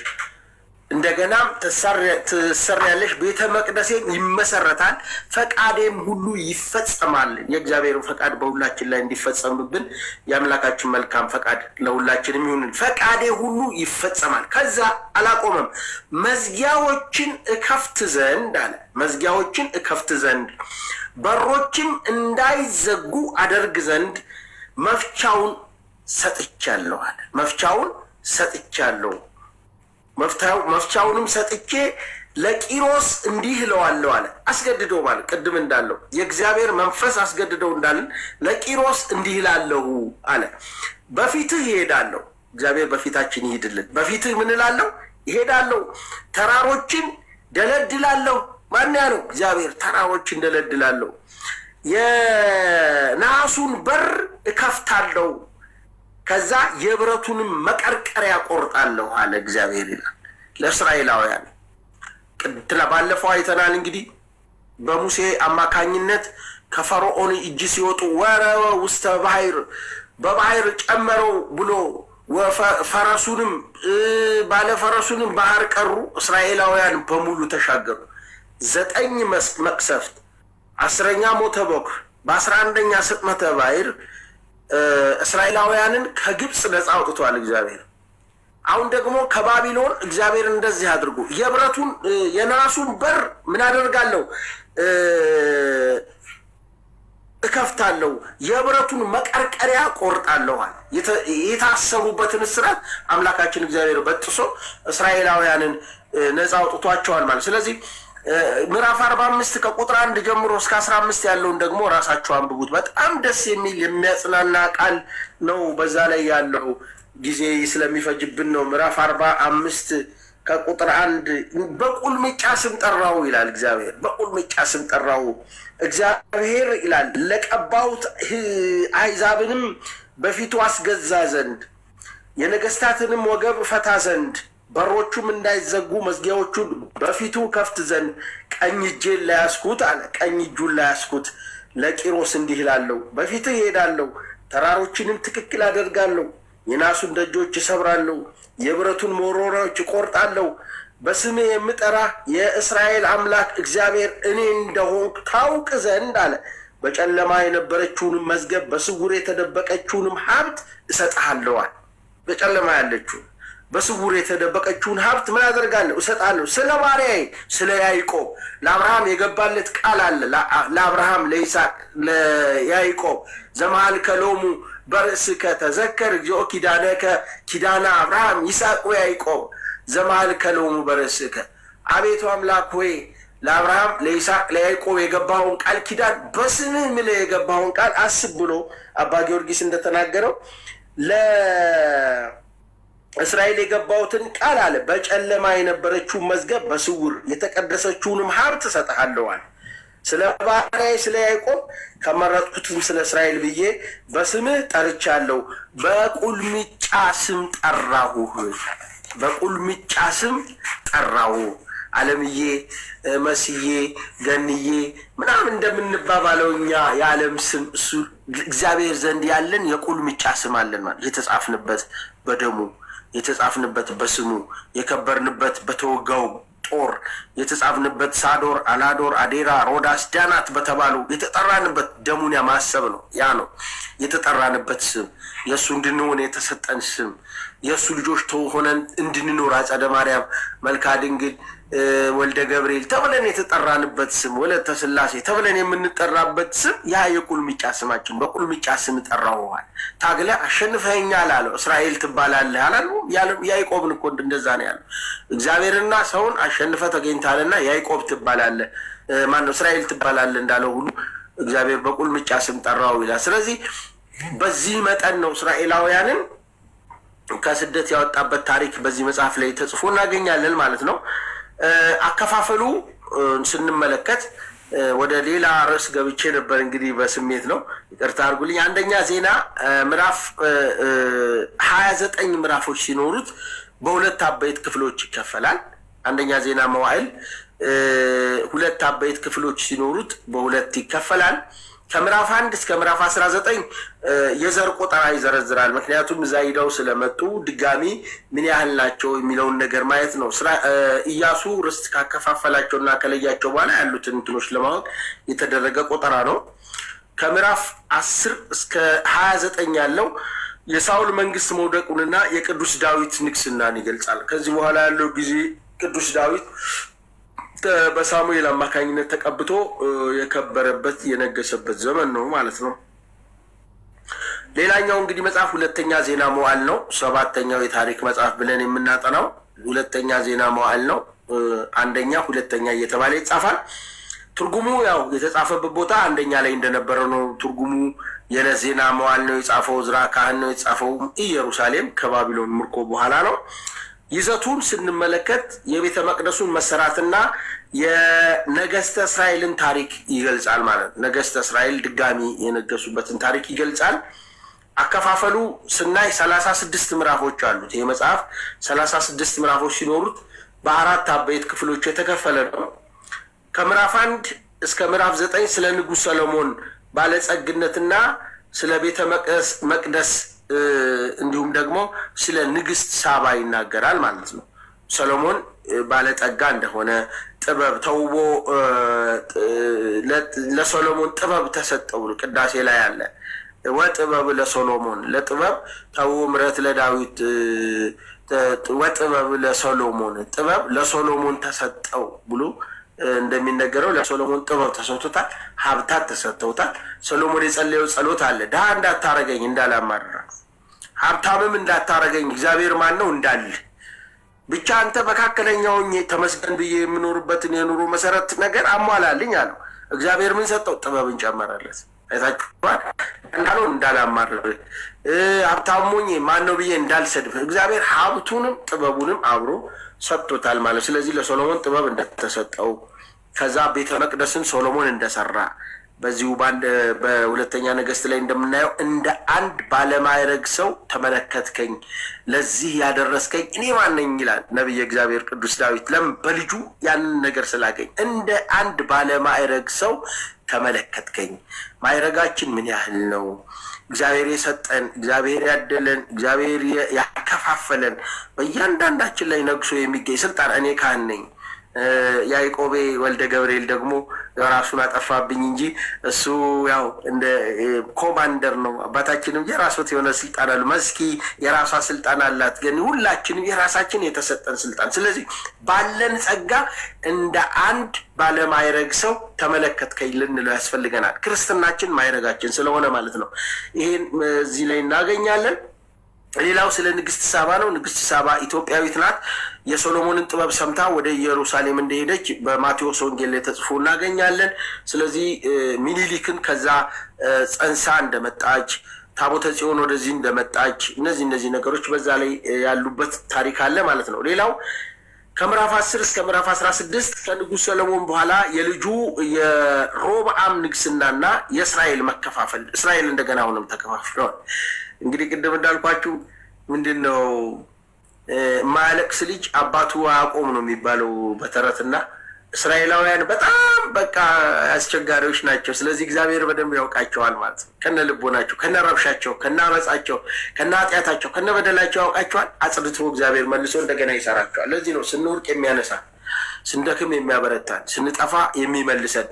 እንደገናም ትሰሪያለሽ፣ ቤተ መቅደሴም ይመሰረታል፣ ፈቃዴም ሁሉ ይፈጸማል። የእግዚአብሔርን ፈቃድ በሁላችን ላይ እንዲፈጸምብን የአምላካችን መልካም ፈቃድ ለሁላችንም ይሁን። ፈቃዴ ሁሉ ይፈጸማል። ከዛ አላቆመም። መዝጊያዎችን እከፍት ዘንድ አለ። መዝጊያዎችን እከፍት ዘንድ፣ በሮችም እንዳይዘጉ አደርግ ዘንድ መፍቻውን ሰጥቻለሁ አለ። መፍቻውን ሰጥቻለሁ። መፍቻውንም ሰጥቼ ለቂሮስ እንዲህ እለዋለሁ አለ። አስገድዶ ማለት ቅድም እንዳለው የእግዚአብሔር መንፈስ አስገድደው እንዳለን ለቂሮስ እንዲህ እላለሁ አለ። በፊትህ ይሄዳለሁ። እግዚአብሔር በፊታችን ይሂድልን። በፊትህ ምን እላለሁ? ይሄዳለሁ። ተራሮችን ደለድላለሁ። ማን ያለው? እግዚአብሔር። ተራሮችን ደለድላለሁ፣ የነሐሱን በር እከፍታለሁ፣ ከዛ የብረቱንም መቀርቀሪያ ቆርጣለሁ አለ እግዚአብሔር ይላል ለእስራኤላውያን። ባለፈው አይተናል እንግዲህ በሙሴ አማካኝነት ከፈርዖን እጅ ሲወጡ ወረወ ውስተ ባሕር፣ በባሕር ጨመረው ብሎ ፈረሱንም ባለፈረሱንም ባህር ቀሩ። እስራኤላውያን በሙሉ ተሻገሩ። 9 መቅሰፍት፣ 10ኛ ሞተ በኩር፣ በ11ኛ ስጥመተ ባሕር እስራኤላውያንን ከግብፅ ነፃ አውጥቷል እግዚአብሔር። አሁን ደግሞ ከባቢሎን እግዚአብሔር እንደዚህ አድርጎ የብረቱን የናሱን በር ምን አደርጋለሁ? እከፍታለሁ፣ የብረቱን መቀርቀሪያ ቆርጣለሁ። የታሰሩበትን እስራት አምላካችን እግዚአብሔር በጥሶ እስራኤላውያንን ነፃ አውጥቷቸዋል ማለት። ስለዚህ ምዕራፍ 45 ከቁጥር 1 ጀምሮ እስከ 15 ያለውን ደግሞ ራሳቸው አንብቡት። በጣም ደስ የሚል የሚያጽናና ቃል ነው። በዛ ላይ ያለው ጊዜ ስለሚፈጅብን ነው። ምዕራፍ 45 ከቁጥር 1 በቁልምጫ ስም ጠራው ይላል እግዚአብሔር። በቁልምጫ ስም ጠራው እግዚአብሔር ይላል ለቀባሁት አሕዛብንም በፊቱ አስገዛ ዘንድ፣ የነገስታትንም ወገብ ፈታ ዘንድ፣ በሮቹም እንዳይዘጉ መዝጊያዎቹን በፊቱ ከፍት ዘንድ ቀኝ እጄን ላያስኩት አለ። ቀኝ እጁን ላያስኩት ለቂሮስ እንዲህ እላለሁ፣ በፊትህ እሄዳለሁ፣ ተራሮችንም ትክክል አደርጋለሁ፣ የናሱን ደጆች እሰብራለሁ፣ የብረቱን መወርወሪያዎች እቆርጣለሁ። በስሜ የምጠራ የእስራኤል አምላክ እግዚአብሔር እኔ እንደሆንኩ ታውቅ ዘንድ አለ። በጨለማ የነበረችውንም መዝገብ በስውር የተደበቀችውንም ሀብት እሰጥሃለሁ። በጨለማ ያለችውን በስውር የተደበቀችውን ሀብት ምን አደርጋለሁ? እሰጣለሁ። ስለ ባሪያዬ ስለ ያዕቆብ፣ ለአብርሃም የገባለት ቃል አለ። ለአብርሃም፣ ለይስሐቅ፣ ለያዕቆብ ዘመሃልከ ሎሙ በርእስከ ተዘከር እግዚኦ ኪዳነከ ኪዳነ አብርሃም ይስሐቅ ወያዕቆብ ዘመሃልከ ሎሙ በርእስከ። አቤቱ አምላክ ሆይ፣ ለአብርሃም፣ ለይስሐቅ፣ ለያዕቆብ የገባኸውን ቃል ኪዳን፣ በስምህ ምለህ የገባኸውን ቃል አስብ ብሎ አባ ጊዮርጊስ እንደተናገረው ለእስራኤል የገባሁትን ቃል አለ። በጨለማ የነበረችውን መዝገብ በስውር የተቀደሰችውንም ሀብት እሰጥሃለሁ አለ። ስለ ባሪያዬ ስለ ያዕቆብ ከመረጥኩትም ስለ እስራኤል ብዬ በስምህ ጠርቻለሁ። በቁልምጫ ስም ጠራሁህ። በቁልምጫ ስም ጠራሁ። አለምዬ፣ መስዬ፣ ገንዬ ምናምን እንደምንባባለው እኛ የዓለም ስም፣ እሱ እግዚአብሔር ዘንድ ያለን የቁልምጫ ስም አለን ማለት የተጻፍንበት በደሙ፣ የተጻፍንበት በስሙ፣ የከበርንበት በተወጋው ጦር፣ የተጻፍንበት ሳዶር፣ አላዶር፣ አዴራ፣ ሮዳስ፣ ዳናት በተባሉ የተጠራንበት ደሙን ማሰብ ነው። ያ ነው የተጠራንበት ስም፣ የእሱ እንድንሆን የተሰጠን ስም፣ የእሱ ልጆች ሆነን እንድንኖር አጸደ ማርያም፣ መልካ ድንግል፣ ወልደ ገብርኤል ተብለን የተጠራንበት ስም፣ ወለተ ስላሴ ተብለን የምንጠራበት ስም፣ ያ የቁልምጫ ስማችን በቁልምጫ ስም ጠራውሃል። ታግለህ አሸንፈኸኛል አለው። እስራኤል ትባላለህ አላሉ? ያዕቆብን እኮ እንደዛ ነው ያለው። እግዚአብሔርና ሰውን አሸንፈህ ተገኝተሃልና ያዕቆብ ትባላለህ፣ ማነው እስራኤል ትባላለህ እንዳለው ሁሉ እግዚአብሔር በቁልምጫ ስም ጠራው ይላል። ስለዚህ በዚህ መጠን ነው እስራኤላውያንን ከስደት ያወጣበት ታሪክ በዚህ መጽሐፍ ላይ ተጽፎ እናገኛለን ማለት ነው። አከፋፈሉ ስንመለከት ወደ ሌላ ርዕስ ገብቼ ነበር። እንግዲህ በስሜት ነው፣ ይቅርታ አድርጉልኝ። አንደኛ ዜና ምዕራፍ 29 ምዕራፎች ሲኖሩት በሁለት አበይት ክፍሎች ይከፈላል። አንደኛ ዜና መዋዕል ሁለት አበይት ክፍሎች ሲኖሩት በሁለት ይከፈላል። ከምዕራፍ 1 እስከ ምዕራፍ 19 የዘር ቆጠራ ይዘረዝራል። ምክንያቱም እዛ ሂደው ስለመጡ ድጋሚ ምን ያህል ናቸው የሚለውን ነገር ማየት ነው። ኢያሱ ርስት ካከፋፈላቸውና ከለያቸው በኋላ ያሉትን እንትኖች ለማወቅ የተደረገ ቆጠራ ነው። ከምዕራፍ 10 እስከ 29 ያለው የሳውል መንግስት መውደቁንና የቅዱስ ዳዊት ንግስናን ይገልጻል። ከዚህ በኋላ ያለው ጊዜ ቅዱስ ዳዊት በሳሙኤል አማካኝነት ተቀብቶ የከበረበት የነገሰበት ዘመን ነው ማለት ነው። ሌላኛው እንግዲህ መጽሐፍ ሁለተኛ ዜና መዋዕል ነው። ሰባተኛው የታሪክ መጽሐፍ ብለን የምናጠናው ሁለተኛ ዜና መዋዕል ነው። አንደኛ ሁለተኛ እየተባለ ይጻፋል። ትርጉሙ ያው የተጻፈበት ቦታ አንደኛ ላይ እንደነበረ ነው። ትርጉሙ የለዜና መዋዕል ነው የጻፈው ዕዝራ ካህን ነው የጻፈው ኢየሩሳሌም ከባቢሎን ምርኮ በኋላ ነው። ይዘቱን ስንመለከት የቤተ መቅደሱን መሰራትና የነገስተ እስራኤልን ታሪክ ይገልጻል ማለት ነው። ነገስተ እስራኤል ድጋሚ የነገሱበትን ታሪክ ይገልጻል። አከፋፈሉ ስናይ 36 ምዕራፎች አሉት። ይህ መጽሐፍ 36 ምዕራፎች ሲኖሩት በአራት አበይት ክፍሎች የተከፈለ ነው። ከምዕራፍ 1 እስከ ምዕራፍ 9 ስለ ንጉሥ ሰሎሞን ባለጸግነትና ስለ ቤተ መቅደስ እንዲሁም ደግሞ ስለ ንግስት ሳባ ይናገራል ማለት ነው። ሰሎሞን ባለጠጋ እንደሆነ ጥበብ ተውቦ ለሰሎሞን ጥበብ ተሰጠው ብሎ ቅዳሴ ላይ አለ። ወጥበብ ለሶሎሞን ለጥበብ ተውቦ ምሕረት ለዳዊት ወጥበብ ለሶሎሞን ጥበብ ለሶሎሞን ተሰጠው ብሎ እንደሚነገረው ለሶሎሞን ጥበብ ተሰጥቶታል፣ ሀብታት ተሰጥተውታል። ሰሎሞን የጸለየው ጸሎት አለ። ድሃ እንዳታረገኝ እንዳላማርራ፣ ሀብታምም እንዳታረገኝ እግዚአብሔር ማን ነው እንዳል ብቻ አንተ መካከለኛው ተመስገን ብዬ የምኖርበትን የኑሮ መሰረት ነገር አሟላልኝ አለው። እግዚአብሔር ምን ሰጠው? ጥበብን ጨመረለት። አይታችኋል። እንዳልሆን እንዳላማርር፣ ሀብታም ሆኜ ማን ነው ብዬ እንዳልሰድብ እግዚአብሔር ሀብቱንም ጥበቡንም አብሮ ሰጥቶታል ማለት። ስለዚህ ለሶሎሞን ጥበብ እንደተሰጠው ከዛ ቤተ መቅደስን ሶሎሞን እንደሰራ በዚሁ በሁለተኛ ነገስት ላይ እንደምናየው እንደ አንድ ባለማዕረግ ሰው ተመለከትከኝ፣ ለዚህ ያደረስከኝ እኔ ማን ነኝ ይላል ነቢየ እግዚአብሔር ቅዱስ ዳዊት። ለምን? በልጁ ያንን ነገር ስላገኝ እንደ አንድ ባለማዕረግ ሰው ተመለከትከኝ። ማዕረጋችን ምን ያህል ነው? እግዚአብሔር የሰጠን፣ እግዚአብሔር ያደለን፣ እግዚአብሔር ያከፋፈለን በእያንዳንዳችን ላይ ነግሶ የሚገኝ ስልጣን እኔ ካህን ነኝ። ያዕቆቤ ወልደ ገብርኤል ደግሞ ራሱን አጠፋብኝ እንጂ እሱ ያው እንደ ኮማንደር ነው። አባታችንም የራሶት የሆነ ስልጣን አሉ። መስኪ የራሷ ስልጣን አላት። ግን ሁላችንም የራሳችን የተሰጠን ስልጣን። ስለዚህ ባለን ጸጋ እንደ አንድ ባለማዕረግ ሰው ተመለከትከኝ ልንለው ያስፈልገናል። ክርስትናችን ማዕረጋችን ስለሆነ ማለት ነው። ይሄን እዚህ ላይ እናገኛለን። ሌላው ስለ ንግስት ሳባ ነው። ንግስት ሳባ ኢትዮጵያዊት ናት። የሶሎሞንን ጥበብ ሰምታ ወደ ኢየሩሳሌም እንደሄደች በማቴዎስ ወንጌል ላይ ተጽፎ እናገኛለን። ስለዚህ ሚኒሊክን ከዛ ጸንሳ እንደመጣች፣ ታቦተ ጽዮን ወደዚህ እንደመጣች እነዚህ ነገሮች በዛ ላይ ያሉበት ታሪክ አለ ማለት ነው። ሌላው ከምዕራፍ 10 እስከ ምዕራፍ 16 ከንጉሥ ሰሎሞን በኋላ የልጁ የሮብዓም ንግስናና የእስራኤል መከፋፈል፣ እስራኤል እንደገና አሁንም ተከፋፍለዋል። እንግዲህ ቅድም እንዳልኳችሁ ምንድን ነው የማያለቅስ ልጅ አባቱ አያቆም ነው የሚባለው በተረትና እስራኤላውያን በጣም በቃ አስቸጋሪዎች ናቸው። ስለዚህ እግዚአብሔር በደንብ ያውቃቸዋል ማለት ነው። ከነ ልቦናቸው፣ ከነ ረብሻቸው፣ ከነ አመፃቸው፣ ከነ ኃጢአታቸው፣ ከነ በደላቸው ያውቃቸዋል። አጽድቶ እግዚአብሔር መልሶ እንደገና ይሰራቸዋል። ለዚህ ነው ስንወድቅ የሚያነሳን፣ ስንደክም የሚያበረታን፣ ስንጠፋ የሚመልሰን፣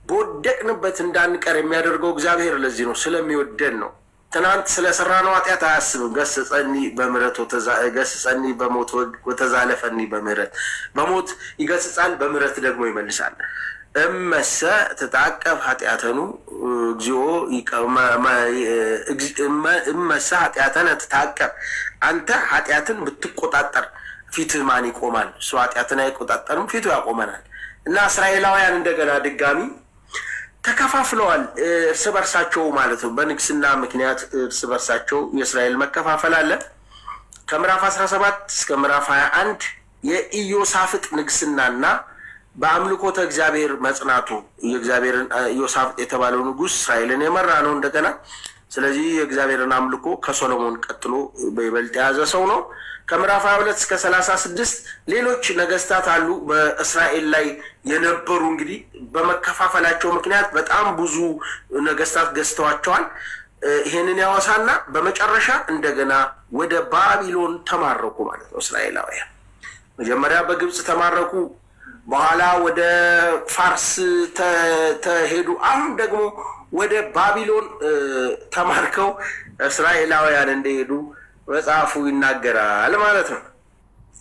በወደቅንበት እንዳንቀር የሚያደርገው እግዚአብሔር ለዚህ ነው፣ ስለሚወደን ነው። ትናንት ስለሰራነው ኃጢአት አያስብም። ገሥጸኒ በምሕረት ገሥጸኒ በሞት ወተዛለፈኒ በምሕረት፣ በሞት ይገስጻል፣ በምሕረት ደግሞ ይመልሳል። እመሰ ትታቀብ ኃጢአተኑ እግዚኦ እመሰ ኃጢአተነ ትታቀብ፣ አንተ ኃጢአትን ብትቆጣጠር ፊትህ ማን ይቆማል? እሱ ኃጢአትን አይቆጣጠርም፣ ፊቱ ያቆመናል። እና እስራኤላውያን እንደገና ድጋሚ ተከፋፍለዋል፣ እርስ በርሳቸው ማለት ነው። በንግስና ምክንያት እርስ በርሳቸው የእስራኤል መከፋፈል አለ። ከምዕራፍ 17 እስከ ምዕራፍ 21 የኢዮሳፍጥ ንግስናና በአምልኮተ እግዚአብሔር መጽናቱ፣ የእግዚአብሔርን ኢዮሳፍጥ የተባለው ንጉስ እስራኤልን የመራ ነው እንደገና። ስለዚህ የእግዚአብሔርን አምልኮ ከሶሎሞን ቀጥሎ በይበልጥ የያዘ ሰው ነው። ከምዕራፍ 22 እስከ 36 ሌሎች ነገስታት አሉ በእስራኤል ላይ የነበሩ። እንግዲህ በመከፋፈላቸው ምክንያት በጣም ብዙ ነገስታት ገዝተዋቸዋል። ይሄንን ያወሳና በመጨረሻ እንደገና ወደ ባቢሎን ተማረኩ ማለት ነው። እስራኤላውያን መጀመሪያ በግብፅ ተማረኩ፣ በኋላ ወደ ፋርስ ተሄዱ። አሁን ደግሞ ወደ ባቢሎን ተማርከው እስራኤላውያን እንደሄዱ መጽሐፉ ይናገራል ማለት ነው።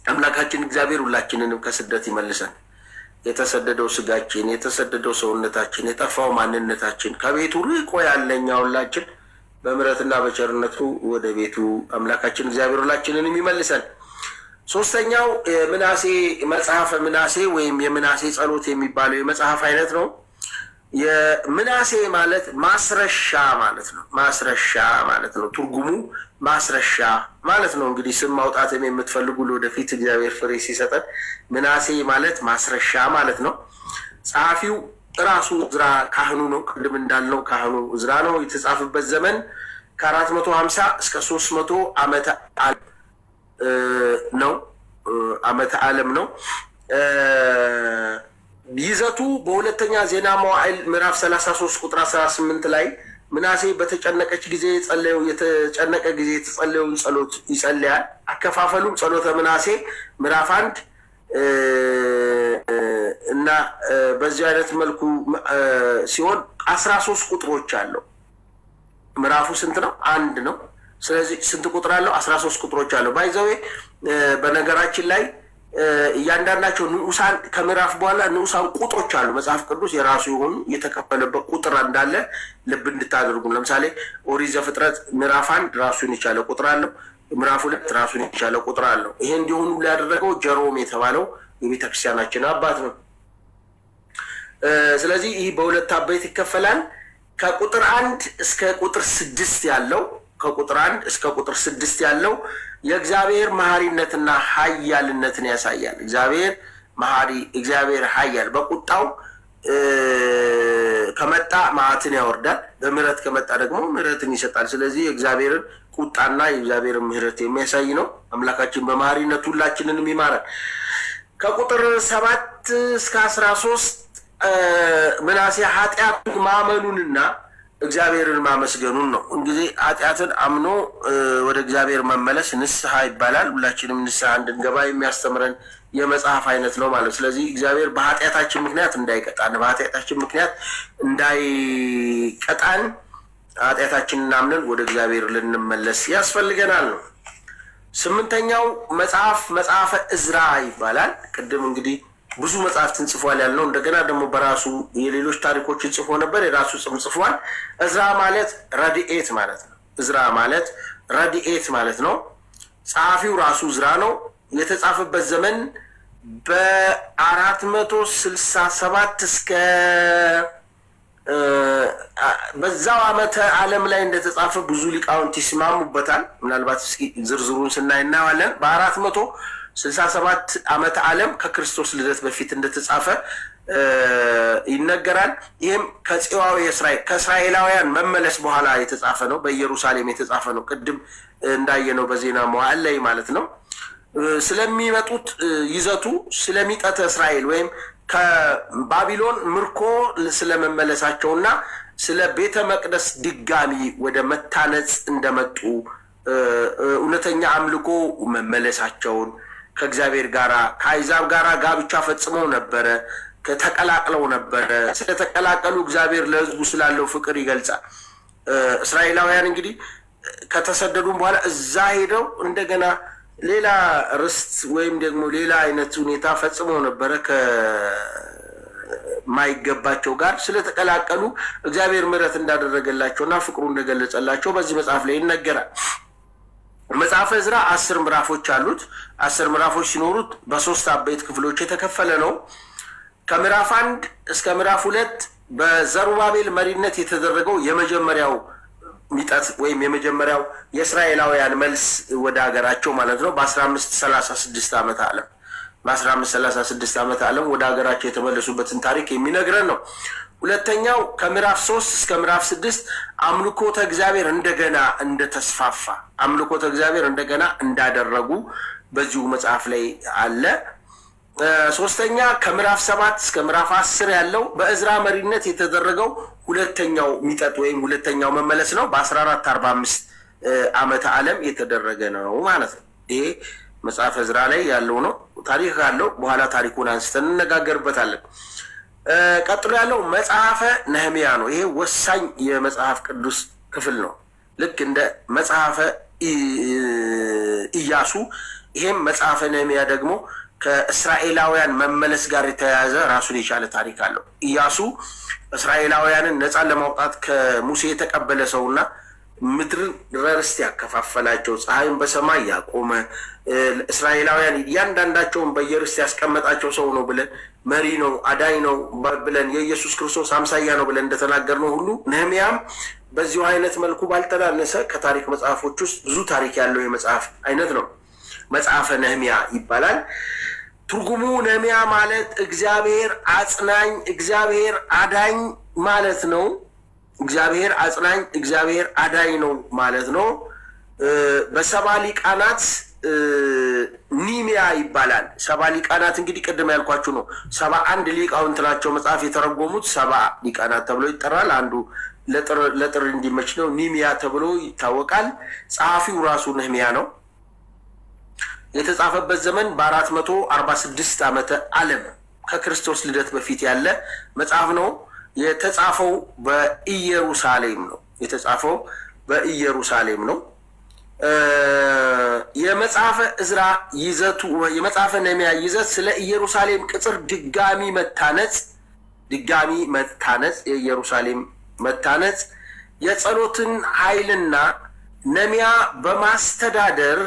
አምላካችን እግዚአብሔር ሁላችንንም ከስደት ይመልሰን። የተሰደደው ስጋችን፣ የተሰደደው ሰውነታችን፣ የጠፋው ማንነታችን፣ ከቤቱ ርቆ ያለኛ ሁላችን በምሕረትና በቸርነቱ ወደ ቤቱ አምላካችን እግዚአብሔር ሁላችንንም ይመልሰን። ሶስተኛው ምናሴ መጽሐፈ ምናሴ ወይም የምናሴ ጸሎት የሚባለው የመጽሐፍ አይነት ነው። የምናሴ ማለት ማስረሻ ማለት ነው። ማስረሻ ማለት ነው። ትርጉሙ ማስረሻ ማለት ነው። እንግዲህ ስም ማውጣትም የምትፈልጉ ለወደፊት እግዚአብሔር ፍሬ ሲሰጠን ምናሴ ማለት ማስረሻ ማለት ነው። ጸሐፊው ራሱ ዕዝራ ካህኑ ነው። ቅድም እንዳልነው ካህኑ ዕዝራ ነው። የተጻፈበት ዘመን ከ450 እስከ 300 ዓመተ ዓለም ነው። ዓመተ ዓለም ነው። ይዘቱ በሁለተኛ ዜና መዋዕል ምዕራፍ 33 ቁጥር 18 ላይ ምናሴ በተጨነቀች ጊዜ የጸለየው የተጨነቀ ጊዜ የተጸለየውን ጸሎት ይጸልያል። አከፋፈሉም ጸሎተ ምናሴ ምዕራፍ 1 እና በዚህ አይነት መልኩ ሲሆን 13 ቁጥሮች አለው። ምዕራፉ ስንት ነው? 1 ነው። ስለዚህ ስንት ቁጥር አለው? 13 ቁጥሮች አለው። By the way በነገራችን ላይ እያንዳንዳቸው ንዑሳን ከምዕራፍ በኋላ ንዑሳን ቁጥሮች አሉ። መጽሐፍ ቅዱስ የራሱ የሆኑ የተከፈለበት ቁጥር እንዳለ ልብ እንድታደርጉ። ለምሳሌ ኦሪት ዘፍጥረት ምዕራፍ 1 ራሱን የቻለ ቁጥር አለው። ምዕራፍ 2 ራሱን የቻለ ቁጥር አለው። ይሄ እንዲሆኑ ያደረገው ጀሮም የተባለው የቤተክርስቲያናችን አባት ነው። ስለዚህ ይህ በሁለት አበይት ይከፈላል። ከቁጥር 1 እስከ ቁጥር 6 ያለው ከቁጥር 1 እስከ ቁጥር 6 ያለው የእግዚአብሔር መሐሪነትና ኃያልነትን ያሳያል። እግዚአብሔር መሐሪ፣ እግዚአብሔር ኃያል፣ በቁጣው ከመጣ መዓትን ያወርዳል፣ በምህረት ከመጣ ደግሞ ምህረትን ይሰጣል። ስለዚህ የእግዚአብሔርን ቁጣና የእግዚአብሔርን ምህረት የሚያሳይ ነው። አምላካችን በመሐሪነቱ ሁላችንንም ይማራል። ከቁጥር 7 እስከ 13 ምናሴ ኃጢአቱን ማመኑንና እግዚአብሔርን ማመስገኑን ነው። እንግዲህ ኃጢአትን አምኖ ወደ እግዚአብሔር መመለስ ንስሐ ይባላል። ሁላችንም ንስሐ እንድንገባ የሚያስተምረን የመጽሐፍ አይነት ነው ማለት። ስለዚህ እግዚአብሔር በኃጢአታችን ምክንያት እንዳይቀጣን፣ በኃጢአታችን ምክንያት እንዳይቀጣን ኃጢአታችንን አምነን ወደ እግዚአብሔር ልንመለስ ያስፈልገናል ነው። 8ኛው መጽሐፍ መጽሐፈ ዕዝራ ይባላል። ቅድም እንግዲህ ብዙ መጽሐፍትን ጽፏል ያልነው እንደገና ደግሞ በራሱ የሌሎች ታሪኮችን ጽፎ ነበር። የራሱ ጽፏል። ዕዝራ ማለት ረድኤት ማለት ነው። ዕዝራ ማለት ረድኤት ማለት ነው። ጸሐፊው ራሱ ዕዝራ ነው። የተጻፈበት ዘመን በ467 እስከ በዛው ዓመተ ዓለም ላይ እንደተጻፈ ብዙ ሊቃውንት ይስማሙበታል። ምናልባት እስኪ ዝርዝሩን ስናይ እናየዋለን። በ467 ዓመተ ዓለም ከክርስቶስ ልደት በፊት እንደተጻፈ ይነገራል። ይህም ከጽዋዊ እስራኤል ከእስራኤላውያን መመለስ በኋላ የተጻፈ ነው። በኢየሩሳሌም የተጻፈ ነው። ቅድም እንዳየነው በዜና መዋዕል ላይ ማለት ነው። ስለሚመጡት ይዘቱ ስለሚጠተ እስራኤል ወይም ከባቢሎን ምርኮ ስለመመለሳቸውና ስለ ቤተ መቅደስ ድጋሚ ወደ መታነጽ እንደመጡ እውነተኛ አምልኮ መመለሳቸውን ከእግዚአብሔር ጋራ ከአሕዛብ ጋራ ጋብቻ ፈጽመው ነበረ፣ ተቀላቅለው ነበረ። ስለተቀላቀሉ እግዚአብሔር ለሕዝቡ ስላለው ፍቅር ይገልጻል። እስራኤላውያን እንግዲህ ከተሰደዱም በኋላ እዛ ሄደው እንደገና ሌላ ርስት ወይም ደግሞ ሌላ አይነት ሁኔታ ፈጽመው ነበረ ከማይገባቸው ጋር ስለተቀላቀሉ እግዚአብሔር ምሕረት እንዳደረገላቸውና ፍቅሩ እንደገለጸላቸው በዚህ መጽሐፍ ላይ ይነገራል። መጽሐፈ ዕዝራ 10 ምዕራፎች አሉት። 10 ምዕራፎች ሲኖሩት በ3 አበይት ክፍሎች የተከፈለ ነው። ከምዕራፍ 1 እስከ ምዕራፍ 2 በዘሩባቤል መሪነት የተደረገው የመጀመሪያው ሚጠት ወይም የመጀመሪያው የእስራኤላውያን መልስ ወደ ሀገራቸው ማለት ነው። በ1536 ዓመተ ዓለም በ1536 ዓመተ ዓለም ወደ ሀገራቸው የተመለሱበትን ታሪክ የሚነግረን ነው። ሁለተኛው ከምዕራፍ 3 እስከ ምዕራፍ 6 አምልኮተ እግዚአብሔር እንደገና እንደተስፋፋ አምልኮተ እግዚአብሔር እንደገና እንዳደረጉ በዚሁ መጽሐፍ ላይ አለ። ሶስተኛ ከምዕራፍ 7 እስከ ምዕራፍ 10 ያለው በዕዝራ መሪነት የተደረገው ሁለተኛው ሚጠት ወይም ሁለተኛው መመለስ ነው። በ1445 ዓመተ ዓለም የተደረገ ነው ማለት ነው። ይሄ መጽሐፈ ዕዝራ ላይ ያለው ነው። ታሪክ አለው። በኋላ ታሪኩን አንስተን እንነጋገርበታለን። ቀጥሎ ያለው መጽሐፈ ነህምያ ነው። ይሄ ወሳኝ የመጽሐፍ ቅዱስ ክፍል ነው። ልክ እንደ መጽሐፈ ኢያሱ ይሄም መጽሐፈ ነህምያ ደግሞ ከእስራኤላውያን መመለስ ጋር የተያያዘ ራሱን የቻለ ታሪክ አለው። ኢያሱ እስራኤላውያንን ነፃ ለማውጣት ከሙሴ የተቀበለ ሰውና ምድርን ለርስት ያከፋፈላቸው፣ ፀሐይን በሰማይ ያቆመ፣ እስራኤላውያን እያንዳንዳቸውን በየርስት ያስቀመጣቸው ሰው ነው ብለን፣ መሪ ነው፣ አዳኝ ነው ብለን፣ የኢየሱስ ክርስቶስ አምሳያ ነው ብለን እንደተናገርነው ሁሉ ነህምያም በዚሁ አይነት መልኩ ባልተናነሰ ከታሪክ መጽሐፎች ውስጥ ብዙ ታሪክ ያለው የመጽሐፍ አይነት ነው። መጽሐፈ ነህምያ ይባላል። ትርጉሙ ነህምያ ማለት እግዚአብሔር አጽናኝ፣ እግዚአብሔር አዳኝ ማለት ነው። እግዚአብሔር አጽናኝ፣ እግዚአብሔር አዳኝ ነው ማለት ነው። በሰባ ሊቃናት ኒሚያ ይባላል። 70 ሊቃናት እንግዲህ ቅድም ያልኳችሁ ነው። 71 ሊቃውንት ናቸው መጽሐፍ የተረጎሙት፣ 70 ሊቃናት ተብሎ ይጠራል። አንዱ ለጥር እንዲመች ነው፣ ኒሚያ ተብሎ ይታወቃል። ጸሐፊው ራሱ ነህምያ ነው። የተጻፈበት ዘመን በ446 ዓመተ ዓለም ከክርስቶስ ልደት በፊት ያለ መጽሐፍ ነው። የተጻፈው በኢየሩሳሌም ነው። የተጻፈው በኢየሩሳሌም ነው። የመጽሐፈ እዝራ ይዘቱ፣ የመጽሐፈ ነህምያ ይዘት ስለ ኢየሩሳሌም ቅጽር ድጋሚ መታነጽ፣ የኢየሩሳሌም መታነጽ፣ የጸሎትን ኃይልና ነህምያ በማስተዳደር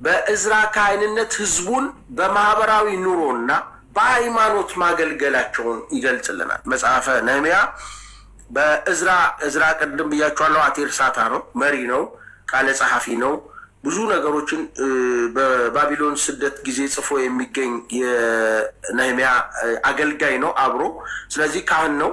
በእዝራ ካህንነት ህዝቡን በማህበራዊ ኑሮና በሃይማኖት ማገልገላቸውን ይገልጽልናል። መጽሐፈ ነህምያ በእዝራ፣ እዝራ ቅድም ብያቸዋለሁ፣ አቴርሳታ ነው፣ መሪ ነው፣ ቃለ ጸሐፊ ነው። ብዙ ነገሮችን በባቢሎን ስደት ጊዜ ጽፎ የሚገኝ የነህምያ አገልጋይ ነው አብሮ። ስለዚህ ካህን ነው።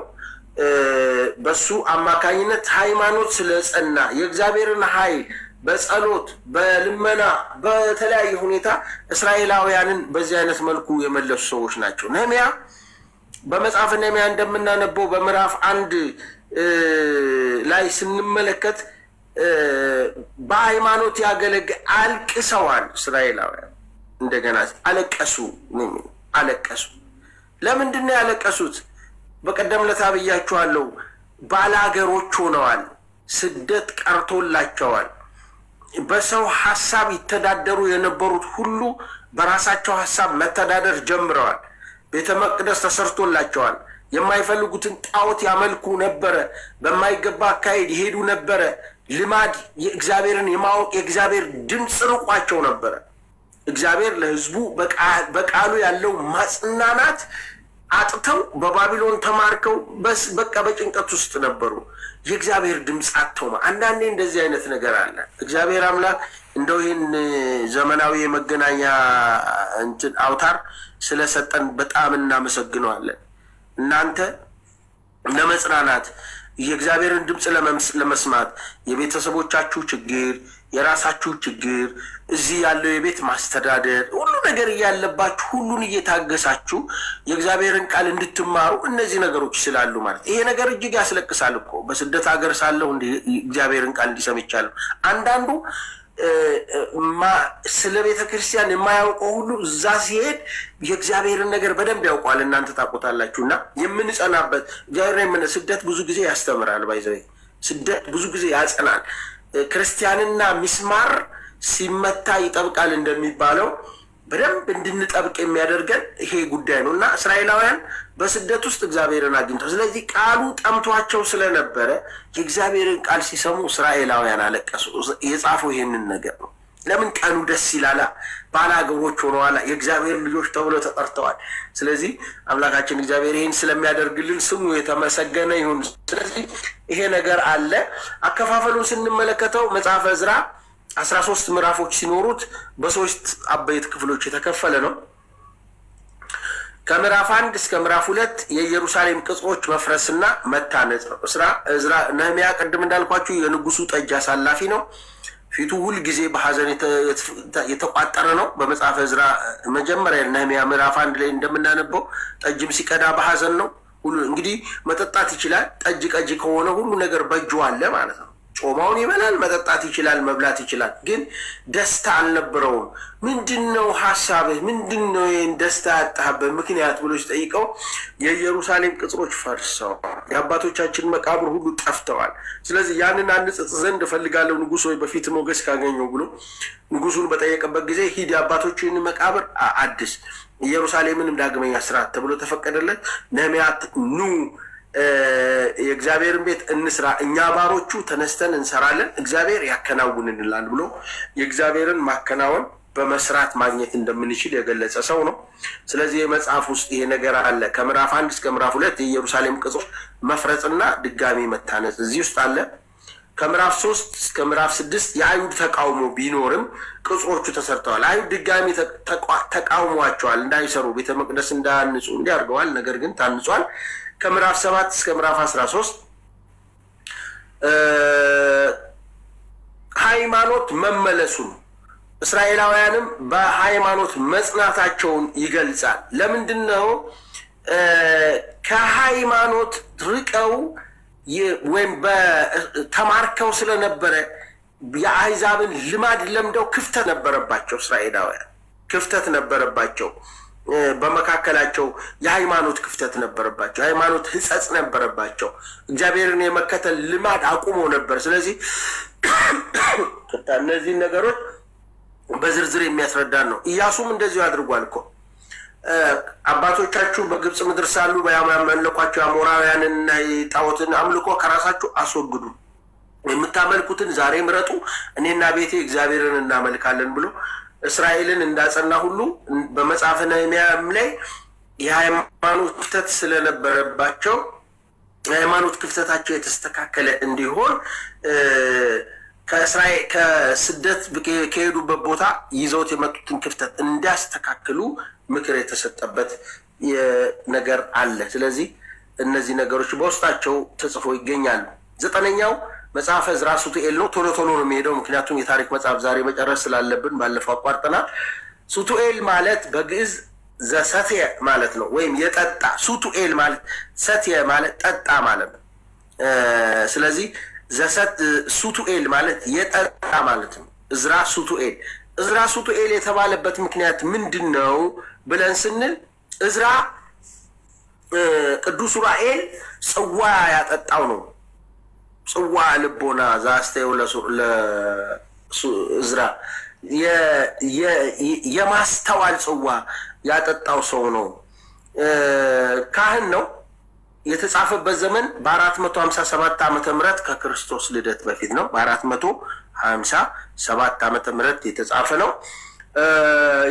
በሱ አማካኝነት ሃይማኖት ስለጸና የእግዚአብሔርን ኃይል በጸሎት፣ በልመና፣ በተለያየ ሁኔታ እስራኤላውያንን በዚህ አይነት መልኩ የመለሱ ሰዎች ናቸው። ነህምያ በመጽሐፈ ነህምያ እንደምናነበው በምዕራፍ 1 ላይ ስንመለከት በሃይማኖት ያገለግ አልቅሰዋል። እስራኤላውያን እንደገና አለቀሱ፣ አለቀሱ። ለምንድን ነው ያለቀሱት? በቀደም ዕለት ብያችኋለሁ። ባላገሮች ሆነዋል። ስደት ቀርቶላቸዋል። በሰው ሀሳብ ይተዳደሩ የነበሩት ሁሉ በራሳቸው ሀሳብ መተዳደር ጀምረዋል። ቤተ መቅደስ ተሰርቶላቸዋል። የማይፈልጉትን ጣዖት ያመልኩ ነበረ። በማይገባ አካሄድ ይሄዱ ነበረ። ልማድ የእግዚአብሔርን የማወቅ የእግዚአብሔር ድምፅ ርቋቸው ነበረ። እግዚአብሔር ለሕዝቡ በቃሉ ያለው ማጽናናት አጥተው በባቢሎን ተማርከው በቃ በጭንቀት ውስጥ ነበሩ። የእግዚአብሔር ድምፅ አጥተው። አንዳንዴ እንደዚህ አይነት ነገር አለ። እግዚአብሔር አምላክ እንደው ይህን ዘመናዊ የመገናኛ እንትን አውታር ስለሰጠን በጣም እናመሰግነዋለን። እናንተ ለመጽናናት፣ የእግዚአብሔርን ድምፅ ለመስማት፣ የቤተሰቦቻችሁ ችግር፣ የራሳችሁ ችግር፣ እዚህ ያለው የቤት ማስተዳደር ሁሉ ነገር እያለባችሁ ሁሉን እየታገሳችሁ የእግዚአብሔርን ቃል እንድትማሩ እነዚህ ነገሮች ስላሉ ማለት ይሄ ነገር እጅግ ያስለቅሳል እኮ። በስደት ሀገር ሳለሁ እግዚአብሔርን ቃል እንዲሰምቻለሁ። አንዳንዱ ስለ ቤተ ክርስቲያን የማያውቀው ሁሉ እዛ ሲሄድ የእግዚአብሔርን ነገር በደንብ ያውቀዋል። እናንተ ታውቁታላችሁ። እና የምንጸናበት እግዚአብሔር ስደት ብዙ ጊዜ ያስተምራል። By the way ስደት ብዙ ጊዜ ያጸናል። ክርስቲያንና ሚስማር ሲመታ ይጠብቃል እንደሚባለው በደንብ እንድንጠብቅ የሚያደርገን ይሄ ጉዳይ ነው። እና እስራኤላውያን በስደት ውስጥ እግዚአብሔርን አግኝተው፣ ስለዚህ ቃሉ ጠምቷቸው ስለነበረ የእግዚአብሔርን ቃል ሲሰሙ እስራኤላውያን አለቀሱ። የጻፈው ይሄንን ነገር ነው። ለምን? ቀኑ ደስ ይላላ፣ ባላገሮች ሆነዋላ፣ የእግዚአብሔር ልጆች ተብሎ ተጠርተዋል። ስለዚህ አምላካችን እግዚአብሔር ይህን ስለሚያደርግልን ስሙ የተመሰገነ ይሁን። ስለዚህ ይሄ ነገር አለ። አከፋፈሉን ስንመለከተው መጽሐፈ ዕዝራ 13 ምዕራፎች ሲኖሩት በሶስት አበይት ክፍሎች የተከፈለ ነው። ከምዕራፍ 1 እስከ ምዕራፍ 2 የኢየሩሳሌም ቅጽሮች መፍረስና መታነጽ ነው። ዕዝራ፣ ነህምያ ቅድም እንዳልኳችሁ የንጉሱ ጠጅ አሳላፊ ነው። ፊቱ ሁል ጊዜ በሐዘን የተቋጠረ ነው። በመጽሐፈ ዕዝራ መጀመሪያ ነህምያ ምዕራፍ 1 ላይ እንደምናነበው ጠጅም ሲቀዳ በሐዘን ነው። ሁሉ እንግዲህ መጠጣት ይችላል። ጠጅ ቀጂ ከሆነ ሁሉ ነገር በእጁ አለ ማለት ነው። ጮማውን ይበላል፣ መጠጣት ይችላል፣ መብላት ይችላል። ግን ደስታ አልነበረውም። ምንድን ነው ሀሳብህ? ምንድን ነው ይህን ደስታ ያጣህበት ምክንያት ብሎ ሲጠይቀው የኢየሩሳሌም ቅጽሮች ፈርሰዋል፣ የአባቶቻችን መቃብር ሁሉ ጠፍተዋል። ስለዚህ ያንን አንጽ ዘንድ እፈልጋለሁ፣ ንጉሥ ሆይ፣ በፊትህ ሞገስ ካገኘሁ ብሎ ንጉሱን በጠየቀበት ጊዜ ሂድ፣ የአባቶችን መቃብር አድስ፣ ኢየሩሳሌምንም ዳግመኛ ስራት ተብሎ ተፈቀደለት። ነህምያ ኑ የእግዚአብሔርን ቤት እንስራ፣ እኛ ባሮቹ ተነስተን እንሰራለን፣ እግዚአብሔር ያከናውንልናል ብሎ የእግዚአብሔርን ማከናወን በመስራት ማግኘት እንደምንችል የገለጸ ሰው ነው። ስለዚህ የመጽሐፍ ውስጥ ይሄ ነገር አለ። ከምዕራፍ 1 እስከ ምዕራፍ 2 የኢየሩሳሌም ቅጽሮች መፍረጽና ድጋሚ መታነጽ እዚህ ውስጥ አለ። ከምዕራፍ 3 እስከ ምዕራፍ 6 የአይሁድ ተቃውሞ ቢኖርም ቅጽሮቹ ተሰርተዋል። አይሁድ ድጋሚ ተቃውሟቸዋል፣ እንዳይሰሩ ቤተ መቅደስ እንዳያንጹ እንዲያርገዋል። ነገር ግን ታንጿል። ከምዕራፍ 7 እስከ ምዕራፍ 13 ሃይማኖት መመለሱን እስራኤላውያንም በሃይማኖት መጽናታቸውን ይገልጻል። ለምንድን ነው ከሃይማኖት ርቀው ወይም ተማርከው ስለነበረ የአሕዛብን ልማድ ለምደው ክፍተት ነበረባቸው። እስራኤላውያን ክፍተት ነበረባቸው። በመካከላቸው የሃይማኖት ክፍተት ነበረባቸው። የሃይማኖት ሕጸጽ ነበረባቸው። እግዚአብሔርን የመከተል ልማድ አቁሞ ነበር። ስለዚህ እነዚህን ነገሮች በዝርዝር የሚያስረዳን ነው። ኢያሱም እንደዚሁ አድርጓል እኮ። አባቶቻችሁ በግብፅ ምድር ሳሉ ያመለኳቸው አሞራውያንንና የጣዖትን አምልኮ ከራሳችሁ አስወግዱ፣ የምታመልኩትን ዛሬ ምረጡ፣ እኔና ቤቴ እግዚአብሔርን እናመልካለን ብሎ እስራኤልን እንዳጸና ሁሉ በመጽሐፈ ነህምያም ላይ የሃይማኖት ክፍተት ስለነበረባቸው የሃይማኖት ክፍተታቸው የተስተካከለ እንዲሆን ከእስራኤል ከስደት ከሄዱበት ቦታ ይዘውት የመጡትን ክፍተት እንዲያስተካክሉ ምክር የተሰጠበት ነገር አለ። ስለዚህ እነዚህ ነገሮች በውስጣቸው ተጽፎ ይገኛሉ። 9ኛው መጽሐፈ ዕዝራ ሱቱኤል ነው። ቶሎ ቶሎ ነው የሚሄደው፣ ምክንያቱም የታሪክ መጽሐፍ ዛሬ መጨረስ ስላለብን ባለፈው አቋርጠናል። ሱቱኤል ማለት በግዕዝ ዘሰትየ ማለት ነው፣ ወይም የጠጣ። ሱቱኤል ማለት ሰትየ ማለት ጠጣ ማለት ነው። ስለዚህ ሱቱኤል ማለት የጠጣ ማለት ነው። ዕዝራ ሱቱኤል ዕዝራ ሱቱኤል የተባለበት ምክንያት ምንድን ነው ብለን ስንል ዕዝራ ቅዱስ ዑራኤል ጽዋ ያጠጣው ነው። ጽዋ ልቦና ዛስተው ለዕዝራ የማስተዋል ጽዋ ያጠጣው ሰው ነው። ካህን ነው። የተጻፈበት ዘመን በ457 ዓመተ ምህረት ከክርስቶስ ልደት በፊት ነው። በ457 ዓመተ ምህረት የተጻፈ ነው።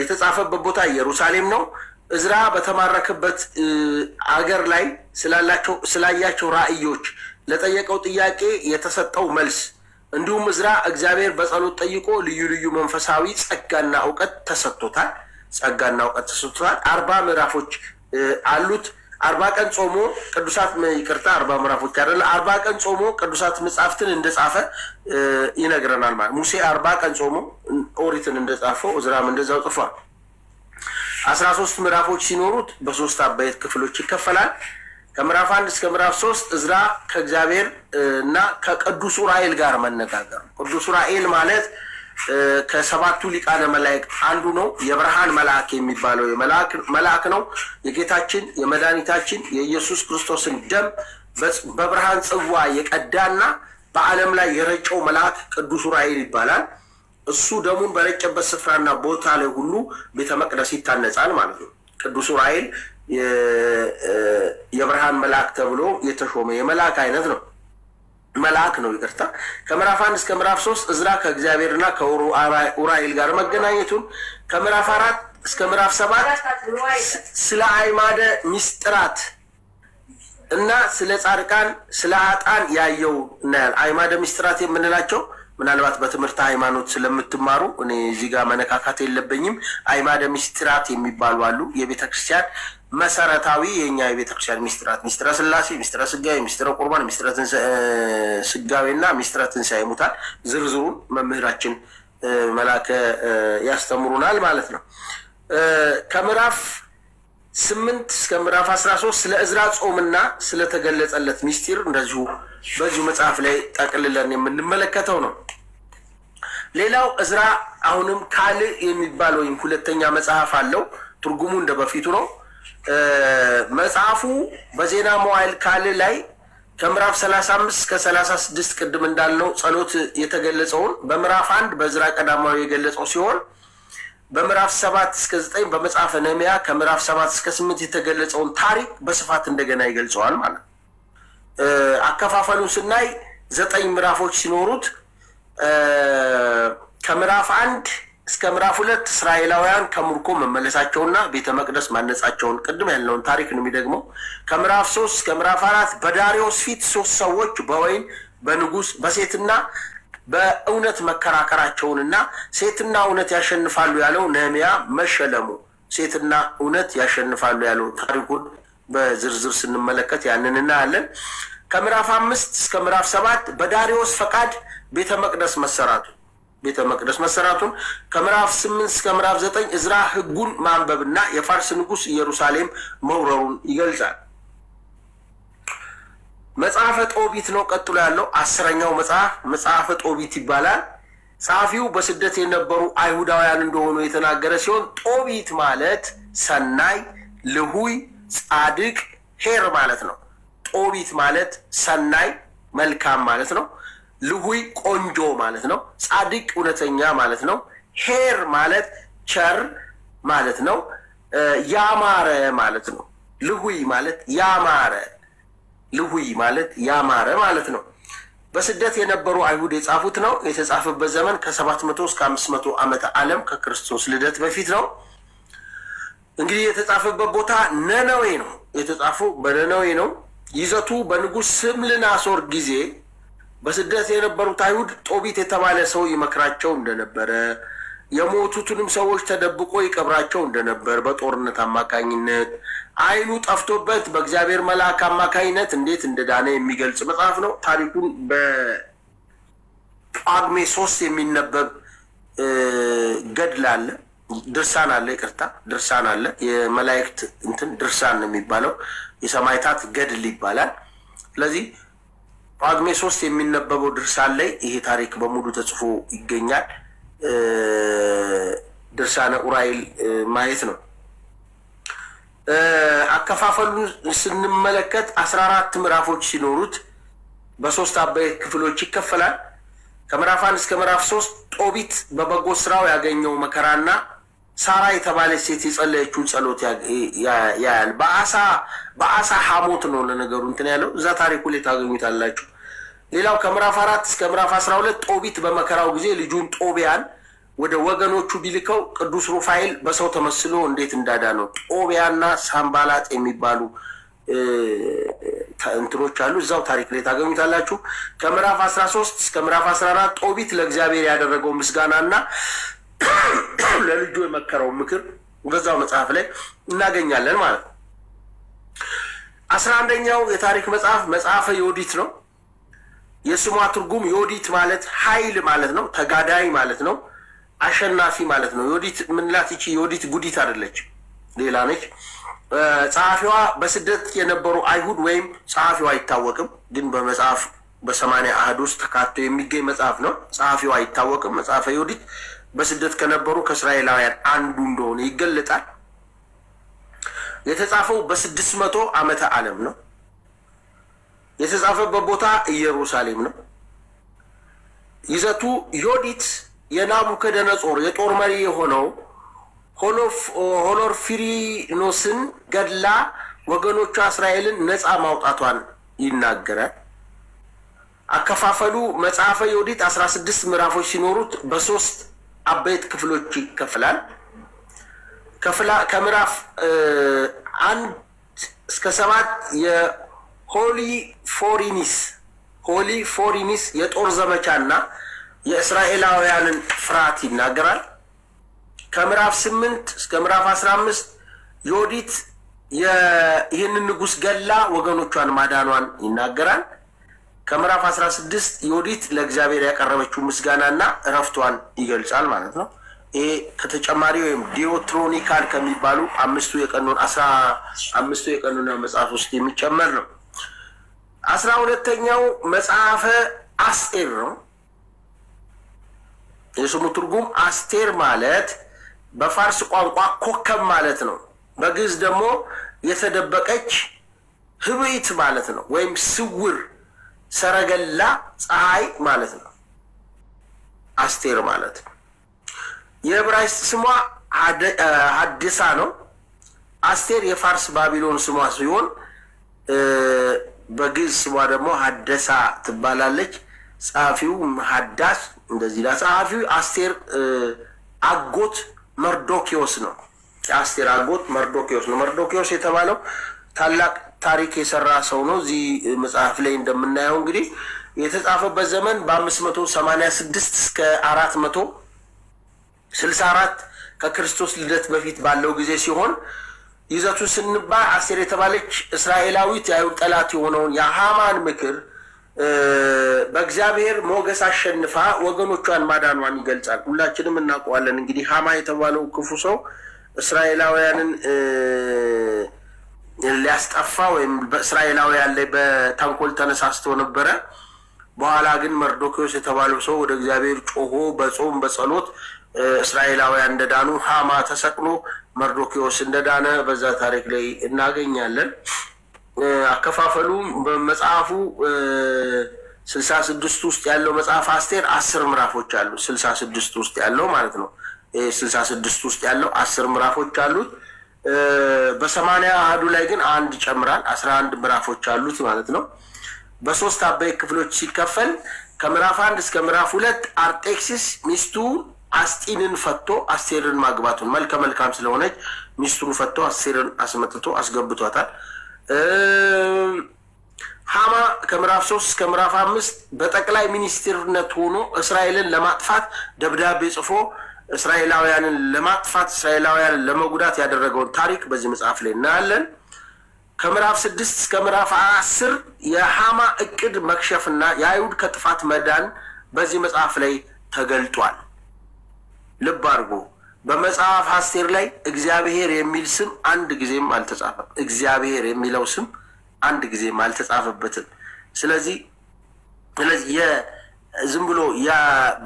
የተጻፈበት ቦታ ኢየሩሳሌም ነው። ዕዝራ በተማረከበት አገር ላይ ስላያቸው ራእዮች ለጠየቀው ጥያቄ የተሰጠው መልስ፣ እንዲሁም ዕዝራ እግዚአብሔር በጸሎት ጠይቆ ልዩ ልዩ መንፈሳዊ ጸጋና እውቀት ተሰጥቶታል። ጸጋና እውቀት ተሰጥቶታል። 40 ምዕራፎች አሉት። 40 ቀን ጾሞ ቅዱሳት ይቅርታ 40 ምዕራፎች አይደለ፣ 40 ቀን ጾሞ ቅዱሳት መጻሕፍትን እንደጻፈ ይነግረናል። ማለት ሙሴ 40 ቀን ጾሞ ኦሪትን እንደጻፈው ዕዝራም እንደዛው ጽፏል። 13 ምዕራፎች ሲኖሩት በ3 አበይት ክፍሎች ይከፈላል። ከምዕራፍ 1 እስከ ምዕራፍ 3 ዕዝራ ከእግዚአብሔር እና ከቅዱስ ዑራኤል ጋር መነጋገር። ቅዱስ ዑራኤል ማለት ከሰባቱ ሊቃነ መላእክት አንዱ ነው። የብርሃን መልአክ የሚባለው መልአክ ነው። የጌታችን የመድኃኒታችን የኢየሱስ ክርስቶስን ደም በብርሃን ጽዋ የቀዳና በዓለም ላይ የረጨው መልአክ ቅዱስ ዑራኤል ይባላል። እሱ ደሙን በረጨበት ስፍራና ቦታ ላይ ሁሉ ቤተ መቅደስ ይታነጻል ማለት ነው። ቅዱስ ዑራኤል የብርሃን መልአክ ተብሎ የተሾመ የመልአክ አይነት ነው። መልአክ ነው፣ ይቅርታ። ከምዕራፍ 1 እስከ ምዕራፍ 3 ዕዝራ ከእግዚአብሔርና ከዑራኤል ጋር መገናኘቱን፣ ከምዕራፍ 4 እስከ ምዕራፍ 7 ስለ አዕማደ ምስጢራት እና ስለ ጻድቃን ስለ ኃጥአን ያየው እናያለን። አዕማደ ምስጢራት የምንላቸው ምናልባት በትምህርት ሃይማኖት ስለምትማሩ እኔ እዚህ ጋር መነካካት የለብኝም። አዕማደ ምስጢራት የሚባሉ አሉ። የቤተክርስቲያን መሰረታዊ የኛ የቤተክርስቲያን ምስጢራት ምስጢረ ሥላሴ፣ ምስጢረ ሥጋዌ፣ ምስጢረ ቁርባን፣ ምስጢረ ሥጋዌና ምስጢረ ትንሣኤ ሙታን ዝርዝሩን መምህራችን መላከ ያስተምሩናል ማለት ነው። ከምዕራፍ 8 እስከ ምዕራፍ 13 ስለ ዕዝራ ጾምና ስለተገለጸለት ምስጢር እንደዚሁ በዚሁ መጽሐፍ ላይ ጠቅልለን የምንመለከተው ነው። ሌላው ዕዝራ አሁንም ካልዕ የሚባል ወይም ሁለተኛ መጽሐፍ አለው። ትርጉሙ እንደ በፊቱ ነው። መጽሐፉ በዜና መዋዕል ካልዕ ላይ ከምዕራፍ 35 እስከ 36 ቅድም እንዳልነው ጸሎት የተገለጸውን በምዕራፍ 1 በዕዝራ ቀዳማዊ የገለጸው ሲሆን በምዕራፍ 7 እስከ 9 በመጽሐፈ ነህምያ ከምዕራፍ 7 እስከ 8 የተገለጸውን ታሪክ በስፋት እንደገና ይገልጸዋል ማለት ነው። አከፋፈሉን ስናይ 9 ምዕራፎች ሲኖሩት ከምዕራፍ 1 እስከ ምዕራፍ 2 እስራኤላውያን ከምርኮ መመለሳቸውና ቤተ መቅደስ ማነጻቸውን ቅድም ያለውን ታሪክ ነው የሚደግመው። ከምዕራፍ 3 እስከ ምዕራፍ 4 በዳሪዮስ ፊት 3 ሰዎች በወይን በንጉስ በሴትና በእውነት መከራከራቸውንና ሴትና እውነት ያሸንፋሉ ያለው ነህምያ መሸለሙ፣ ሴትና እውነት ያሸንፋሉ ያለው ታሪኩን በዝርዝር ስንመለከት ያንን እናያለን። ከምዕራፍ 5 እስከ ምዕራፍ 7 በዳሪዮስ ፈቃድ ቤተ መቅደስ መሰራቱን፣ ከምዕራፍ 8 እስከ ምዕራፍ 9 እዝራ ሕጉን ማንበብና የፋርስ ንጉስ ኢየሩሳሌም መውረሩን ይገልጻል። መጽሐፈ ጦቢት ነው ቀጥሎ ያለው 10ኛው መጽሐፍ መጽሐፈ ጦቢት ይባላል። ጸሐፊው በስደት የነበሩ አይሁዳውያን እንደሆኑ የተናገረ ሲሆን ጦቢት ማለት ሰናይ፣ ልሁይ፣ ጻድቅ፣ ሄር ማለት ነው። ጦቢት ማለት ሰናይ መልካም ማለት ነው። ልሁይ ቆንጆ ማለት ነው። ጻድቅ እውነተኛ ማለት ነው። ሄር ማለት ቸር ማለት ነው። ያማረ ማለት ነው። ልሁይ ማለት ያማረ፣ ልሁይ ማለት ያማረ ማለት ነው። በስደት የነበሩ አይሁድ የጻፉት ነው። የተጻፈበት ዘመን ከ700 እስከ 500 ዓመተ ዓለም ከክርስቶስ ልደት በፊት ነው። እንግዲህ የተጻፈበት ቦታ ነነዌ ነው። የተጻፈው በነነዌ ነው። ይዘቱ በንጉስ ስምልናሶር ጊዜ በስደት የነበሩት አይሁድ ጦቢት የተባለ ሰው ይመክራቸው እንደነበረ፣ የሞቱትንም ሰዎች ተደብቆ ይቀብራቸው እንደነበር በጦርነት አማካኝነት አይኑ ጠፍቶበት በእግዚአብሔር መልአክ አማካኝነት እንዴት እንደዳነ የሚገልጽ መጽሐፍ ነው። ታሪኩን በጳጉሜ 3 የሚነበብ ገድል አለ፣ ድርሳን አለ፣ ይቅርታ ድርሳን አለ። የመላእክት እንትን ድርሳን ነው የሚባለው፣ የሰማዕታት ገድል ይባላል። ስለዚህ ጳጉሜ 3 የሚነበበው ድርሳን ላይ ይሄ ታሪክ በሙሉ ተጽፎ ይገኛል። ድርሳነ ኡራኤል ማየት ነው። አከፋፈሉን ስንመለከት 14 ምዕራፎች ሲኖሩት በ3 አበይት ክፍሎች ይከፈላል። ከምዕራፍ 1 እስከ ምዕራፍ 3 ጦቢት በበጎ ስራው ያገኘው መከራና ሳራ የተባለች ሴት የጸለየችውን ጸሎት ያያል። በአሳ ሐሞት ነው ለነገሩ እንትን ያለው እዛ ታሪኩ ላይ ታገኙታላችሁ። ሌላው ከምዕራፍ 4 እስከ ምዕራፍ 12 ጦቢት በመከራው ጊዜ ልጁን ጦቢያን ወደ ወገኖቹ ቢልከው ቅዱስ ሩፋኤል በሰው ተመስሎ እንዴት እንዳዳነው ጦቢያና ሳምባላጥ የሚባሉ እንትኖች አሉ፣ እዛው ታሪክ ላይ ታገኙታላችሁ። ከምዕራፍ 13 እስከ ምዕራፍ 14 ጦቢት ለእግዚአብሔር ያደረገው ምስጋናና ለልጁ የመከረው ምክር በዛው መጽሐፍ ላይ እናገኛለን ማለት ነው። 11ኛው የታሪክ መጽሐፍ መጽሐፈ ዮዲት ነው። የስሟ ትርጉም ዮዲት ማለት ኃይል ማለት ነው፣ ተጋዳይ ማለት ነው፣ አሸናፊ ማለት ነው። ዮዲት ምንላት ይቺ ዮዲት ጉዲት አይደለች፣ ሌላ ነች። ጸሐፊዋ በስደት የነበሩ አይሁድ ወይም ጸሐፊዋ አይታወቅም፣ ግን በመጽሐፍ በ80 አሐድ ውስጥ ተካቶ የሚገኝ መጽሐፍ ነው። ጸሐፊዋ አይታወቅም። መጽሐፈ ዮዲት በስደት ከነበሩ ከእስራኤላውያን አንዱ እንደሆነ ይገለጣል። የተጻፈው በ600 ዓመተ ዓለም ነው። የተጻፈበት ቦታ ኢየሩሳሌም ነው። ይዘቱ ዮዲት የናቡከደነጾር የጦር መሪ የሆነው ሆሎርፊሪኖስን ገድላ ወገኖቿ እስራኤልን ነፃ ማውጣቷን ይናገራል። አከፋፈሉ መጽሐፈ ዮዲት 16 ምዕራፎች ሲኖሩት በ3 አበይት ክፍሎች ይከፍላል። ከምዕራፍ 1 እስከ 7 የሆሊፎሪኒስ የጦር ዘመቻና የእስራኤላውያንን ፍርሃት ይናገራል። ከምዕራፍ 8 እስከ ምዕራፍ 15 ዮዲት ይህንን ንጉስ ገላ ወገኖቿን ማዳኗን ይናገራል። ከምዕራፍ 16 ዮዲት ለእግዚአብሔር ያቀረበችው ምስጋናና እረፍቷን ይገልጻል ማለት ነው። ይሄ ከተጨማሪ ወይም Deuterocanonical ከሚባሉ 5ቱ የቀኖና 15ቱ የቀኖና መጽሐፍ ውስጥ የሚጨመር ነው። 12ኛው መጽሐፈ አስቴር ነው። የስሙ ትርጉም አስቴር ማለት በፋርስ ቋንቋ ኮከብ ማለት ነው። በግዕዝ ደግሞ የተደበቀች ህብይት ማለት ነው፣ ወይም ስውር ሰረገላ ፀሐይ ማለት ነው። አስቴር ማለት የዕብራይስጥ ስሟ ሀድሳ ነው። አስቴር የፋርስ ባቢሎን ስሟ ሲሆን በግዕዝ ስሟ ደግሞ ሀደሳ ትባላለች። ጸሐፊው ሀዳስ እንደዚህ ይላል። ጸሐፊው አስቴር አጎት መርዶኪዎስ ነው። የአስቴር አጎት መርዶኪዎስ ነው። መርዶኪዎስ የተባለው ታላቅ ታሪክ የሰራ ሰው ነው። እዚህ መጽሐፍ ላይ እንደምናየው እንግዲህ የተጻፈበት ዘመን በ586 እስከ 464 ከክርስቶስ ልደት በፊት ባለው ጊዜ ሲሆን ይዘቱ ስንባ አስቴር የተባለች እስራኤላዊት የአይሁድ ጠላት የሆነውን የሃማን ምክር በእግዚአብሔር ሞገስ አሸንፋ ወገኖቿን ማዳኗን ይገልጻል። ሁላችንም እናውቀዋለን። እንግዲህ ሃማ የተባለው ክፉ ሰው እስራኤላውያንን ሊያስጠፋ ወይም በእስራኤላውያን ላይ በተንኮል ተነሳስቶ ነበረ። በኋላ ግን መርዶኪዎስ የተባለው ሰው ወደ እግዚአብሔር ጮሆ በጾም በጸሎት እስራኤላውያን እንደዳኑ፣ ሃማ ተሰቅሎ መርዶኪዎስ እንደዳነ በዛ ታሪክ ላይ እናገኛለን። አከፋፈሉ በመጽሐፉ 66 ውስጥ ያለው መጽሐፍ አስቴር 10 ምዕራፎች አሉት። 66 ውስጥ ያለው ማለት ነው። 66 ውስጥ ያለው 10 ምዕራፎች አሉት። በሰማንያ አሐዱ ላይ ግን አንድ ይጨምራል። 11 ምዕራፎች አሉት ማለት ነው። በሶስት አበይ ክፍሎች ሲከፈል ከምዕራፍ 1 እስከ ምዕራፍ 2 አርጤክሲስ ሚስቱ አስጢንን ፈቶ አስቴርን ማግባቱን፣ መልከ መልካም ስለሆነች ሚስቱን ፈቶ አስቴርን አስመጥቶ አስገብቷታል። ሀማ ከምዕራፍ 3 እስከ ምዕራፍ 5 በጠቅላይ ሚኒስትርነት ሆኖ እስራኤልን ለማጥፋት ደብዳቤ ጽፎ እስራኤላውያንን ለማጥፋት፣ እስራኤላውያንን ለመጉዳት ያደረገውን ታሪክ በዚህ መጽሐፍ ላይ እናያለን። ከምዕራፍ 6 እስከ ምዕራፍ 10 የሃማ እቅድ መክሸፍና የአይሁድ ከጥፋት መዳን በዚህ መጽሐፍ ላይ ተገልጧል። ልብ አድርጎ በመጽሐፍ አስቴር ላይ እግዚአብሔር የሚል ስም አንድ ጊዜም አልተጻፈም። እግዚአብሔር የሚለው ስም አንድ ጊዜም አልተጻፈበትም። ስለዚህ ዝም ብሎ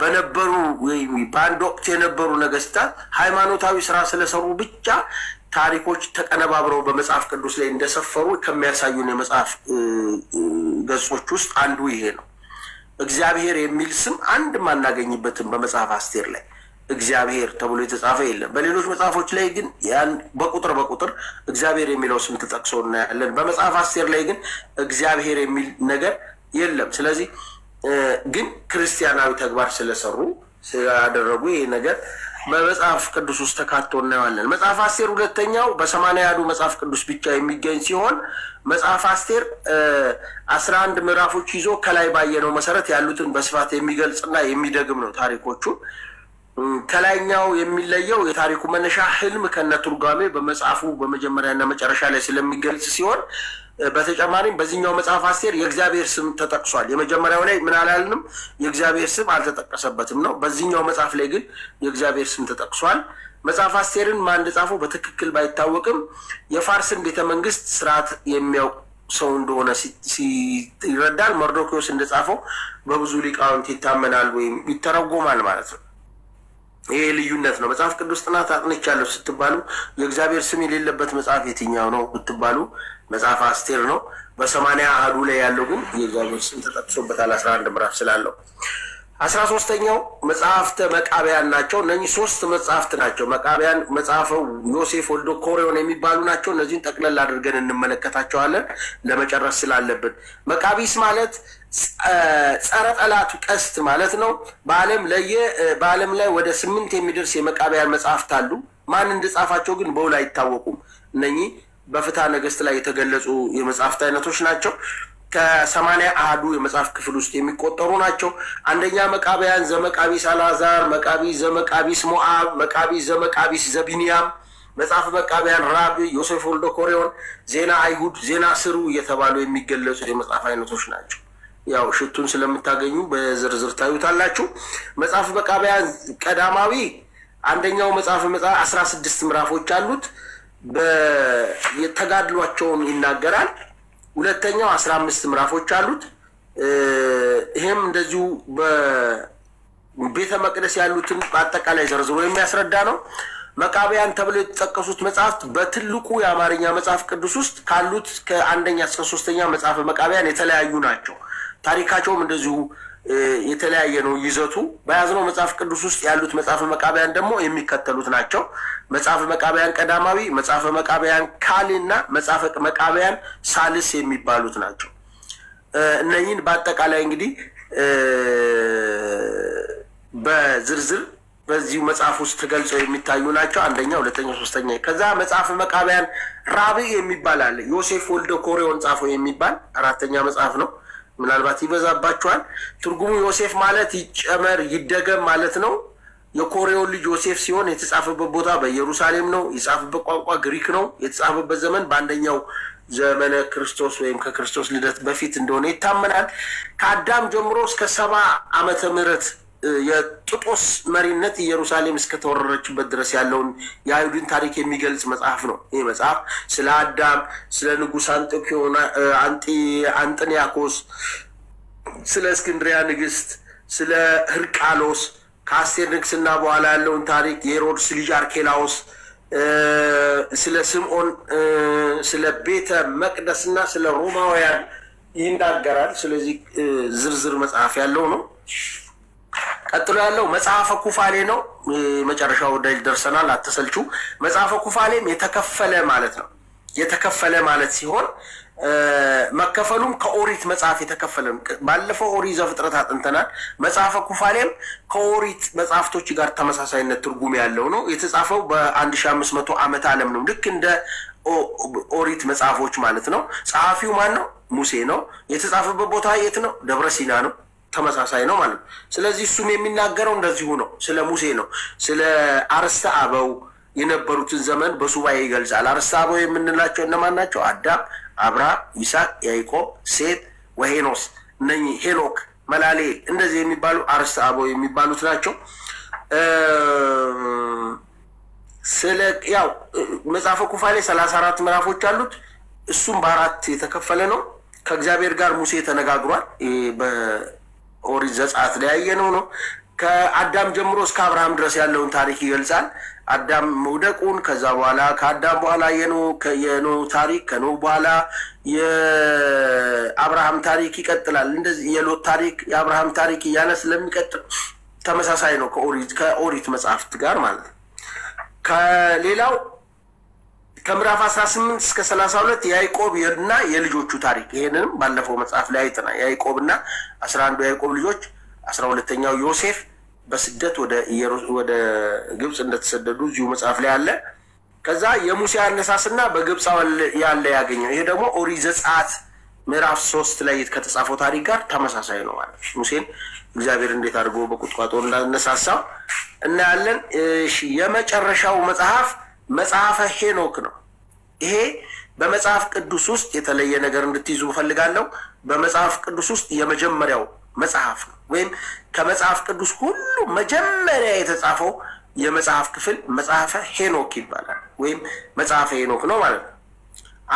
በነበሩ ወይም በአንድ ወቅት የነበሩ ነገስታት ሃይማኖታዊ ስራ ስለሰሩ ብቻ ታሪኮች ተቀነባብረው በመጽሐፍ ቅዱስ ላይ እንደሰፈሩ ከሚያሳዩን የመጽሐፍ ገጾች ውስጥ አንዱ ይሄ ነው። እግዚአብሔር የሚል ስም አንድም አናገኝበትም። በመጽሐፍ አስቴር ላይ እግዚአብሔር ተብሎ የተጻፈ የለም። በሌሎች መጽሐፎች ላይ ግን ያን በቁጥር በቁጥር እግዚአብሔር የሚለው ስም ተጠቅሶ እናያለን። በመጽሐፍ አስቴር ላይ ግን እግዚአብሔር የሚል ነገር የለም። ስለዚህ ግን ክርስቲያናዊ ተግባር ስለሰሩ፣ ስላደረጉ ይሄ ነገር በመጽሐፍ ቅዱስ ውስጥ ተካቶ እናየዋለን። መጽሐፍ አስቴር ሁለተኛው በሰማንያ አሐዱ መጽሐፍ ቅዱስ ብቻ የሚገኝ ሲሆን መጽሐፍ አስቴር 11 ምዕራፎች ይዞ ከላይ ባየነው መሰረት ያሉትን በስፋት የሚገልጽና የሚደግም ነው። ታሪኮቹ ከላይኛው የሚለየው የታሪኩ መነሻ ህልም ከነትርጓሜ በመጽሐፉ በመጀመሪያና መጨረሻ ላይ ስለሚገልጽ ሲሆን በተጨማሪም በዚህኛው መጽሐፍ አስቴር የእግዚአብሔር ስም ተጠቅሷል። የመጀመሪያው ላይ ምን አላልንም? የእግዚአብሔር ስም አልተጠቀሰበትም ነው። በዚህኛው መጽሐፍ ላይ ግን የእግዚአብሔር ስም ተጠቅሷል። መጽሐፍ አስቴርን ማን እንደጻፈው በትክክል ባይታወቅም የፋርስን ቤተ መንግስት ስርዓት የሚያውቅ ሰው እንደሆነ ይረዳል። መርዶኪዎስ እንደጻፈው በብዙ ሊቃውንት ይታመናል ወይም ይተረጎማል ማለት ነው። ይሄ ልዩነት ነው። መጽሐፍ ቅዱስ ጥናት አጥንቻለሁ ስትባሉ የእግዚአብሔር ስም የሌለበት መጽሐፍ የትኛው ነው ብትባሉ መጽሐፍ አስቴር ነው። በሰማንያ አሐዱ ላይ ያለው ግን የእግዚአብሔር ስም ተጠቅሶበታል 11 ምዕራፍ ስላለው። 13ኛው መጽሐፍተ መቃቢያን ናቸው። እነኚህ ሶስት መጽሐፍት ናቸው። መቃቢያን፣ መጽሐፈ ዮሴፍ ወልደ ኮሪዮን የሚባሉ ናቸው። እነዚህን ጠቅለል አድርገን እንመለከታቸዋለን ለመጨረስ ስላለብን። መቃቢስ ማለት ጸረ ጠላቱ ቀስት ማለት ነው። በዓለም ላይ ወደ 8 የሚደርስ የመቃቢያን መጽሐፍት አሉ። ማን እንደጻፋቸው ግን በውል አይታወቁም። እነኚህ በፍትሐ ነገሥት ላይ የተገለጹ የመጽሐፍት አይነቶች ናቸው። ከሰማንያ አሐዱ የመጽሐፍ ክፍል ውስጥ የሚቆጠሩ ናቸው። አንደኛ መቃቢያን ዘመቃቢስ አልዓዛር፣ መቃቢስ ዘመቃቢስ ሞዓብ፣ መቃቢስ ዘመቃቢስ ዘቢንያም፣ መጽሐፍ መቃቢያን ራብ፣ ዮሴፍ ወልደ ኮሪዮን፣ ዜና አይሁድ፣ ዜና ስሩ እየተባሉ የሚገለጹ የመጽሐፍ አይነቶች ናቸው። ያው ሽቱን ስለምታገኙ በዝርዝር ታዩታላችሁ። መጽሐፍ መቃቢያን ቀዳማዊ አንደኛው መጽሐፍ 16 ምዕራፎች አሉት። የተጋድሏቸውን ይናገራል። ሁለተኛው 15 ምዕራፎች አሉት። ይሄም እንደዚሁ በቤተ መቅደስ ያሉትን በአጠቃላይ ዘርዝሮ የሚያስረዳ ነው። መቃቢያን ተብለው የተጠቀሱት መጽሐፍት በትልቁ የአማርኛ መጽሐፍ ቅዱስ ውስጥ ካሉት ከአንደኛ እስከ ሶስተኛ መጽሐፈ መቃቢያን የተለያዩ ናቸው። ታሪካቸውም እንደዚሁ የተለያየ ነው ይዘቱ። በያዝነው መጽሐፍ ቅዱስ ውስጥ ያሉት መጽሐፈ መቃቢያን ደግሞ የሚከተሉት ናቸው። መጽሐፈ መቃቢያን ቀዳማዊ፣ መጽሐፈ መቃቢያን ካልዕ እና መጽሐፈ መቃቢያን ሳልስ የሚባሉት ናቸው። እነኝን በአጠቃላይ እንግዲህ በዝርዝር በዚሁ መጽሐፍ ውስጥ ተገልጸው የሚታዩ ናቸው። አንደኛ፣ ሁለተኛ፣ ሶስተኛ። ከዛ መጽሐፈ መቃብያን ራብዕ የሚባል አለ። ዮሴፍ ወልደ ኮሬዮን ጻፈው የሚባል አራተኛ መጽሐፍ ነው። ምናልባት ይበዛባችኋል። ትርጉሙ ዮሴፍ ማለት ይጨመር ይደገም ማለት ነው። የኮሬዮን ልጅ ዮሴፍ ሲሆን የተጻፈበት ቦታ በኢየሩሳሌም ነው። የጻፈበት ቋንቋ ግሪክ ነው። የተጻፈበት ዘመን በአንደኛው ዘመነ ክርስቶስ ወይም ከክርስቶስ ልደት በፊት እንደሆነ ይታመናል። ከአዳም ጀምሮ እስከ 70 ዓመተ ምህረት የጥጦስ መሪነት ኢየሩሳሌም እስከተወረረችበት ድረስ ያለውን የአይሁድን ታሪክ የሚገልጽ መጽሐፍ ነው። ይህ መጽሐፍ ስለ አዳም፣ ስለ ንጉሥ አንጥንያኮስ፣ ስለ እስክንድሪያ ንግስት፣ ስለ ህርቃሎስ፣ ከአስቴር ንግስና በኋላ ያለውን ታሪክ፣ የሄሮድስ ልጅ አርኬላዎስ፣ ስለ ስምዖን፣ ስለ ቤተ መቅደስና ስለ ሮማውያን ይናገራል። ስለዚህ ዝርዝር መጽሐፍ ያለው ነው። ቀጥሎ ያለው መጽሐፈ ኩፋሌ ነው። መጨረሻው ላይ ደርሰናል፣ አትሰልቹ። መጽሐፈ ኩፋሌም የተከፈለ ማለት ነው። የተከፈለ ማለት ሲሆን መከፈሉም ከኦሪት መጽሐፍ የተከፈለ ነው። ባለፈው ኦሪት ዘፍጥረት አጥንተናል። መጽሐፈ ኩፋሌም ከኦሪት መጽሐፍቶች ጋር ተመሳሳይነት ትርጉም ያለው ነው። የተጻፈው በ1500 ዓመተ ዓለም ነው። ልክ እንደ ኦሪት መጽሐፎች ማለት ነው። ጸሐፊው ማን ነው? ሙሴ ነው። የተጻፈበት ቦታ የት ነው? ደብረ ሲና ነው። ተመሳሳይ ነው ማለት ነው። ስለዚህ እሱም የሚናገረው እንደዚሁ ነው። ስለ ሙሴ ነው። ስለ አርስተ አበው የነበሩትን ዘመን በሱባኤ ይገልጻል። አርስተ አበው የምንላቸው እነማን ናቸው? አዳም፣ አብርሃም፣ ይስሐቅ፣ ያዕቆብ፣ ሴት ወሄኖስ፣ እነኚህ ሄኖክ፣ መላልኤል እንደዚህ የሚባሉ አርስተ አበው የሚባሉት ናቸው። ስለ ያው መጽሐፈ ኩፋሌ 34 ምዕራፎች አሉት። እሱም በአራት የተከፈለ ነው። ከእግዚአብሔር ጋር ሙሴ ተነጋግሯል። በኦሪት ዘጸአት ላይ ያየነው ነው። ከአዳም ጀምሮ እስከ አብርሃም ድረስ ያለውን ታሪክ ይገልጻል። አዳም መውደቁን፣ ከዛ በኋላ ከአዳም በኋላ የኖህ ታሪክ፣ ከኖህ በኋላ የአብርሃም ታሪክ ይቀጥላል። እንደዚህ የሎጥ ታሪክ፣ የአብርሃም ታሪክ እያለ ስለሚቀጥል ተመሳሳይ ነው ከኦሪት መጽሐፍት ጋር ማለት ነው። ከሌላው ከምዕራፍ 18 እስከ 32 የያዕቆብ እና የልጆቹ ታሪክ፣ ይሄንንም ባለፈው መጽሐፍ ላይ አይተናል። ያዕቆብ እና 11ዱ የያዕቆብ ልጆች፣ 12ኛው ዮሴፍ በስደት ወደ ግብፅ እንደተሰደዱ እዚሁ መጽሐፍ ላይ አለ። ከዛ የሙሴ አነሳስና በግብፅ ያለ ያገኘው፣ ይሄ ደግሞ ኦሪት ዘጸአት ምዕራፍ 3 ላይ ከተጻፈው ታሪክ ጋር ተመሳሳይ ነው ማለት ነው። ሙሴን እግዚአብሔር እንዴት አድርጎ በቁጥቋጦ እንዳነሳሳው እናያለን። እሺ፣ የመጨረሻው መጽሐፍ መጽሐፈ ሄኖክ ነው። ይሄ በመጽሐፍ ቅዱስ ውስጥ የተለየ ነገር እንድትይዙ እፈልጋለሁ። በመጽሐፍ ቅዱስ ውስጥ የመጀመሪያው መጽሐፍ ነው። ወይም ከመጽሐፍ ቅዱስ ሁሉ መጀመሪያ የተጻፈው የመጽሐፍ ክፍል መጽሐፈ ሄኖክ ይባላል። ወይም መጽሐፈ ሄኖክ ነው ማለት ነው።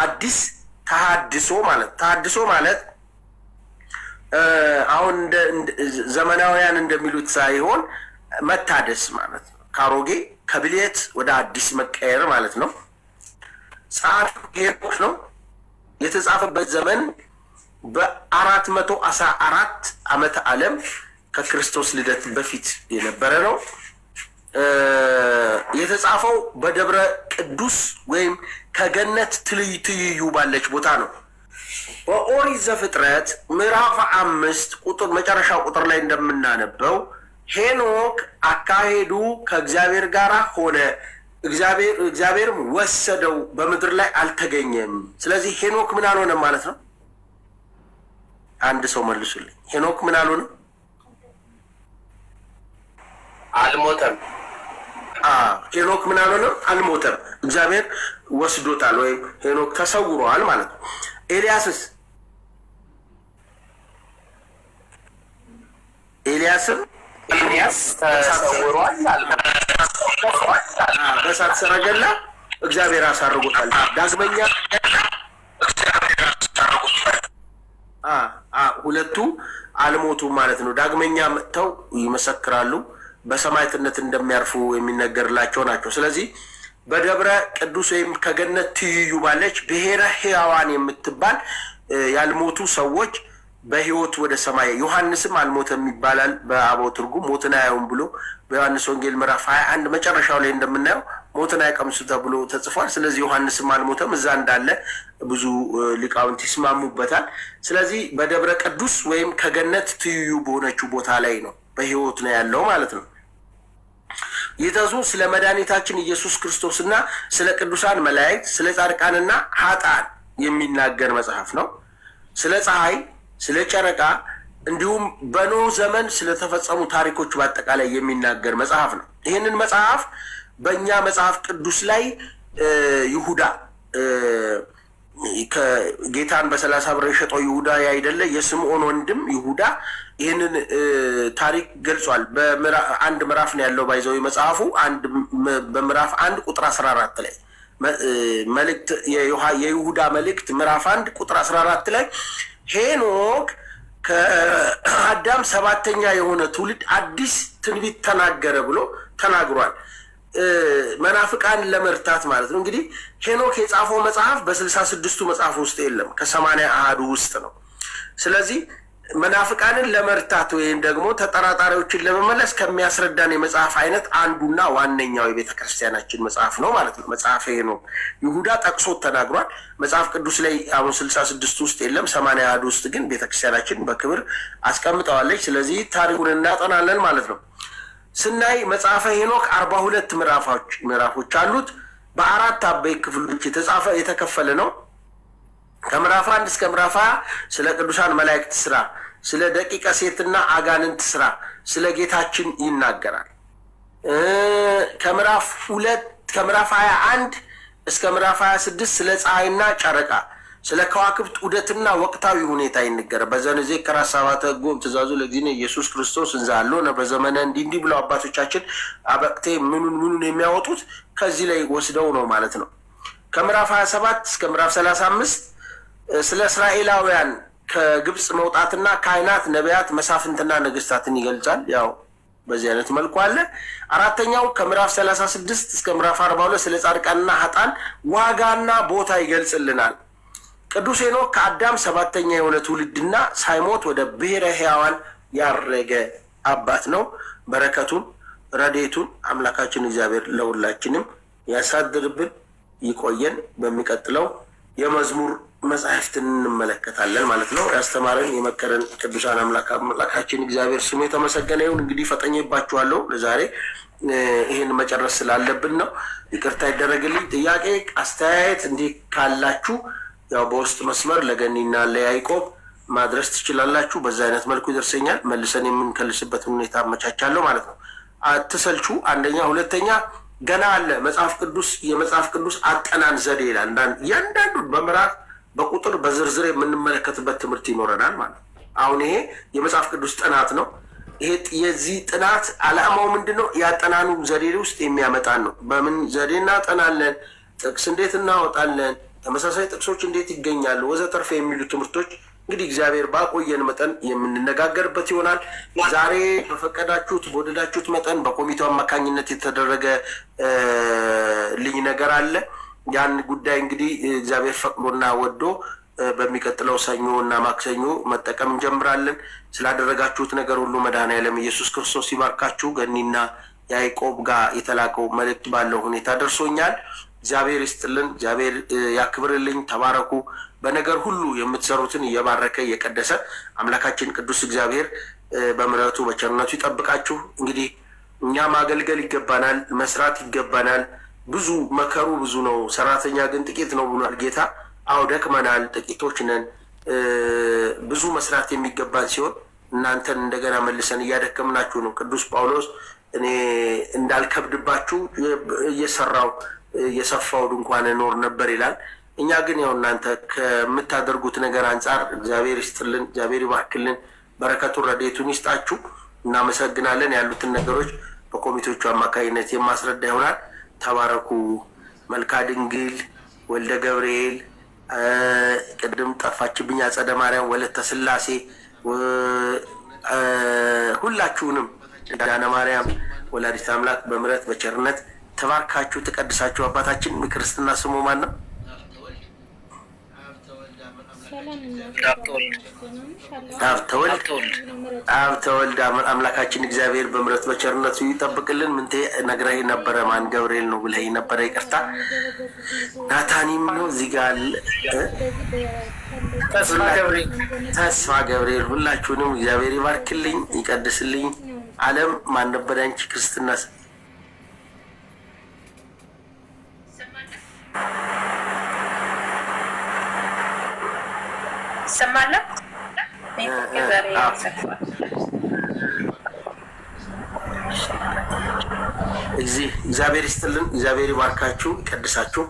አዲስ ተሐድሶ ማለት፣ ተሐድሶ ማለት አሁን ዘመናውያን እንደሚሉት ሳይሆን መታደስ ማለት ነው። ከአሮጌ ከብልየት ወደ አዲስ መቀየር ማለት ነው። ጸሐፊው ሄኖክ ነው። የተጻፈበት ዘመን በ414 ዓመተ ዓለም ከክርስቶስ ልደት በፊት የነበረ ነው። የተጻፈው በደብረ ቅዱስ ወይም ከገነት ትይዩ ባለች ቦታ ነው። በኦሪት ዘፍጥረት ምዕራፍ 5 ቁጥር መጨረሻው ቁጥር ላይ እንደምናነበው ሄኖክ አካሄዱ ከእግዚአብሔር ጋር ሆነ፣ እግዚአብሔርም ወሰደው፣ በምድር ላይ አልተገኘም። ስለዚህ ሄኖክ ምን አልሆነም ማለት ነው? አንድ ሰው መልሱልኝ። ሄኖክ ምን አልሆነም? አልሞተም። ሄኖክ ምን አልሆነም? አልሞተም። እግዚአብሔር ወስዶታል ወይም ሄኖክ ተሰውሯል ማለት ነው። ኤልያስስ? ኤልያስም ኤልያስ ተሰውሯል። በእሳት ሰረገላ እግዚአብሔር አሳርጎታል። ዳግመኛ ሁለቱ አልሞቱም ማለት ነው። ዳግመኛ መጥተው ይመሰክራሉ። በሰማዕትነት እንደሚያርፉ የሚነገርላቸው ናቸው። ስለዚህ በደብረ ቅዱስ ወይም ከገነት ትይዩ ባለች ብሔረ ሕያዋን የምትባል ያልሞቱ ሰዎች በሕይወት ወደ ሰማይ ዮሐንስም አልሞተም ይባላል። በአበው ትርጉም ሞትን አያዩም ብሎ በዮሐንስ ወንጌል ምዕራፍ 21 መጨረሻው ላይ እንደምናየው ሞትን አይቀምሱ ተብሎ ተጽፏል። ስለዚህ ዮሐንስም አልሞተም እዛ እንዳለ ብዙ ሊቃውንት ይስማሙበታል። ስለዚህ በደብረ ቅዱስ ወይም ከገነት ትይዩ በሆነችው ቦታ ላይ ነው በሕይወት ነው ያለው ማለት ነው። ይህ ተዝሙር ስለ መድኃኒታችን ኢየሱስ ክርስቶስና ስለ ቅዱሳን መላእክት፣ ስለ ጻድቃንና ኃጥአን የሚናገር መጽሐፍ ነው። ስለ ፀሐይ፣ ስለ ጨረቃ እንዲሁም በኖህ ዘመን ስለተፈጸሙ ታሪኮች በአጠቃላይ የሚናገር መጽሐፍ ነው። ይህንን መጽሐፍ በእኛ መጽሐፍ ቅዱስ ላይ ይሁዳ ጌታን በ30 ብር የሸጠው ይሁዳ ያይደለ የስምዖን ወንድም ይሁዳ ይህንን ታሪክ ገልጿል። አንድ ምዕራፍ ነው ያለው by the way መጽሐፉ በምዕራፍ 1 ቁጥር 14 ላይ መልእክት የይሁዳ መልእክት ምዕራፍ 1 ቁጥር 14 ላይ ሄኖክ ከአዳም ሰባተኛ የሆነ ትውልድ አዲስ ትንቢት ተናገረ ብሎ ተናግሯል። መናፍቃን ለመርታት ማለት ነው። እንግዲህ ሄኖክ የጻፈው መጽሐፍ በ66ቱ መጽሐፍ ውስጥ የለም፣ ከ80 አሃዱ ውስጥ ነው። ስለዚህ መናፍቃንን ለመርታት ወይም ደግሞ ተጠራጣሪዎችን ለመመለስ ከሚያስረዳን የመጽሐፍ አይነት አንዱና ዋነኛው የቤተ ክርስቲያናችን መጽሐፍ ነው ማለት ነው። መጽሐፈ ሄኖክ ይሁዳ ጠቅሶት ተናግሯል። መጽሐፍ ቅዱስ ላይ አሁን 66 ውስጥ የለም፣ 80 አሃዱ ውስጥ ግን ቤተክርስቲያናችን በክብር አስቀምጠዋለች። ስለዚህ ታሪኩን እናጠናለን ማለት ነው። ስናይ መጽሐፈ ሄኖክ 42 ምዕራፎች አሉት። በአራት አበይት ክፍሎች የተጻፈ የተከፈለ ነው። ከምዕራፍ 1 እስከ ምዕራፍ 20 ስለ ቅዱሳን መላእክት ስራ፣ ስለ ደቂቀ ሴትና አጋንንት ስራ፣ ስለ ጌታችን ይናገራል። ከምዕራፍ 2 ከምዕራፍ 21 እስከ ምዕራፍ 26 ስለ ፀሐይና ጨረቃ፣ ስለ ከዋክብት ዑደትና ወቅታዊ ሁኔታ ይነገራል። በዘንዜ ከራሳባተ ሕጎም ትእዛዙ ለእግዚእነ ኢየሱስ ክርስቶስ እንዛሎ በዘመነ እንዲህ እንዲህ ብለው አባቶቻችን አበቅቴ ምኑን ምኑን የሚያወጡት ከዚህ ላይ ወስደው ነው ማለት ነው። ከምዕራፍ 27 እስከ ምዕራፍ 35 ስለ እስራኤላውያን ከግብፅ መውጣትና ካህናት፣ ነቢያት፣ መሳፍንትና ነገስታትን ይገልጻል። ያው በዚህ አይነት መልኩ አለ። አራተኛው ከምዕራፍ 36 እስከ ምዕራፍ 42 ስለ ጻድቃንና ኃጥአን ዋጋና ቦታ ይገልጽልናል። ቅዱስ ሄኖክ ከአዳም ሰባተኛ የሆነ ትውልድና ሳይሞት ወደ ብሔረ ሕያዋን ያረገ አባት ነው። በረከቱን ረድኤቱን አምላካችን እግዚአብሔር ለሁላችንም ያሳድርብን፣ ይቆየን። በሚቀጥለው የመዝሙር መጽሐፍትን እንመለከታለን ማለት ነው። ያስተማረን የመከረን ቅዱሳን አምላካችን እግዚአብሔር ስሙ የተመሰገነ ይሁን። እንግዲህ ፈጠኜባችኋለሁ ለዛሬ ይህን መጨረስ ስላለብን ነው። ይቅርታ ይደረግልኝ። ጥያቄ አስተያየት እንዲህ ካላችሁ ያው በውስጥ መስመር ለገኒና ለያዕቆብ ማድረስ ትችላላችሁ። በዛ አይነት መልኩ ይደርሰኛል። መልሰን የምንከልስበትን ሁኔታ አመቻቻለሁ ማለት ነው። አትሰልቹ። አንደኛ፣ ሁለተኛ ገና አለ መጽሐፍ ቅዱስ የመጽሐፍ ቅዱስ አጠናን ዘዴ ይላል። እያንዳንዱን በምዕራፍ በቁጥር በዝርዝር የምንመለከትበት ትምህርት ይኖረናል ማለት ነው። አሁን ይሄ የመጽሐፍ ቅዱስ ጥናት ነው። ይሄ የዚህ ጥናት ዓላማው ምንድን ነው? ያጠናኑ ዘዴ ውስጥ የሚያመጣን ነው። በምን ዘዴ እናጠናለን? ጥቅስ እንዴት እናወጣለን? ተመሳሳይ ጥቅሶች እንዴት ይገኛሉ? ወዘተርፈ የሚሉ ትምህርቶች እንግዲህ እግዚአብሔር ባቆየን መጠን የምንነጋገርበት ይሆናል። ዛሬ በፈቀዳችሁት በወደዳችሁት መጠን በኮሚቴው አማካኝነት የተደረገ ልኝ ነገር አለ። ያን ጉዳይ እንግዲህ እግዚአብሔር ፈቅዶና ወዶ በሚቀጥለው ሰኞ እና ማክሰኞ መጠቀም እንጀምራለን። ስላደረጋችሁት ነገር ሁሉ መድኃኔዓለም ኢየሱስ ክርስቶስ ይባርካችሁ። ገኒና ያዕቆብ ጋር የተላከው መልእክት ባለው ሁኔታ ደርሶኛል። እግዚአብሔር ይስጥልን፣ እግዚአብሔር ያክብርልኝ። ተባረኩ። በነገር ሁሉ የምትሰሩትን እየባረከ እየቀደሰ አምላካችን ቅዱስ እግዚአብሔር በምሕረቱ በቸርነቱ ይጠብቃችሁ። እንግዲህ እኛ ማገልገል ይገባናል፣ መስራት ይገባናል። ብዙ መከሩ ብዙ ነው፣ ሰራተኛ ግን ጥቂት ነው ብሏል ጌታ። አዎ ደክመናል፣ ጥቂቶች ነን። ብዙ መስራት የሚገባን ሲሆን እናንተን እንደገና መልሰን እያደከምናችሁ ነው። ቅዱስ ጳውሎስ እኔ እንዳልከብድባችሁ እየሰራው እየሰፋው ድንኳን እኖር ነበር ይላል። እኛ ግን ያው እናንተ ከምታደርጉት ነገር አንጻር እግዚአብሔር ይስጥልን፣ እግዚአብሔር ይባርክልን፣ በረከቱን ረድኤቱን ይስጣችሁ። እናመሰግናለን። ያሉትን ነገሮች በኮሚቴዎቹ አማካኝነት የማስረዳ ይሆናል። ተባረኩ። መልካ ድንግል ወልደ ገብርኤል፣ ቅድም ጠፋችብኝ፣ አጸደ ማርያም፣ ወለተ ስላሴ፣ ሁላችሁንም ዳነ ማርያም ወላዲተ አምላክ በምሕረት በቸርነት ተባርካችሁ ተቀድሳችሁ። አባታችን ክርስትና ስሙ ማን ነው? ሀብተወልድ ሀብተወልድ አምላካችን እግዚአብሔር በምሕረት በቸርነቱ ይጠብቅልን። ምንቴ ነግረህ ነበረ፣ ማን ገብርኤል ነው ብለህ ነበረ። ይቅርታ ናታኒም ነው እዚህ ጋር አለ። ተስፋ ገብርኤል። ሁላችሁንም እግዚአብሔር ይባርክልኝ ይቀድስልኝ። አለም ማን ነበር ያንቺ ክርስትና? ይሰማለሁ። እግዚአብሔር ይስጥልን፣ እግዚአብሔር ይባርካችሁ፣ ይቀድሳችሁ።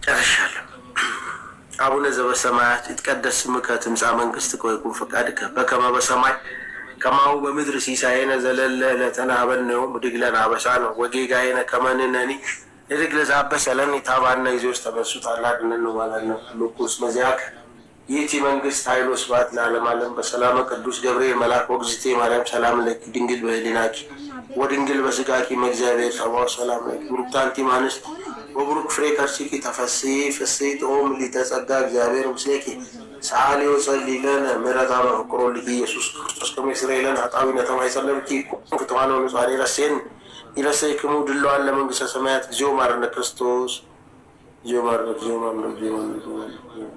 ጨርሻለሁ። አቡነ ዘበሰማያት ይትቀደስ ስምከ ትምጻእ መንግሥትከ ወይኩን ፈቃድከ በከመ በሰማይ ከማሁ በምድር ሲሳየነ ዘለለ ዕለትነ ሀበነ ዮም ወኅድግ ለነ አበሳነ ወጌጋየነ ከመ ንሕነኒ ንኅድግ ለዘአበሰ ለነ ኢታብአነ ኢይእዜሰ ተመሱት አላድነን ማለት ሉቁስ መዚያከ ይእቲ መንግስት ኃይል ወስብሐት ለዓለመ ዓለም። በሰላመ ቅዱስ ገብርኤል መልአክ ወእግዝእትየ ማርያም ሰላም ለኪ ድንግል በኅሊናኪ ወድንግል በሥጋኪ እመ እግዚአብሔር ጸባኦት ሰላም ለኪ ቡርክት አንቲ እምአንስት ወቡሩክ ፍሬ ከርሥኪ ተፈሥሒ ፍሥሕት ኦ ምልዕተ ጸጋ እግዚአብሔር ምስሌኪ ሰአሊ ወጸልዪ ለነ ምሕረተ በፍቅሩ ወልድኪ ኢየሱስ ክርስቶስ ከመ ይስረይ ለነ ኃጣውኢነ ተማይጸነ ብኪ ፍትሐነ ወንጹሐነ ይረሴን ይረሰይክሙ ድለዋን ለመንግስተ ሰማያት እግዚኦ መሐረነ ክርስቶስ እግዚኦ መሐረነ እግዚኦ መሐረነ እግዚኦ መሐረነ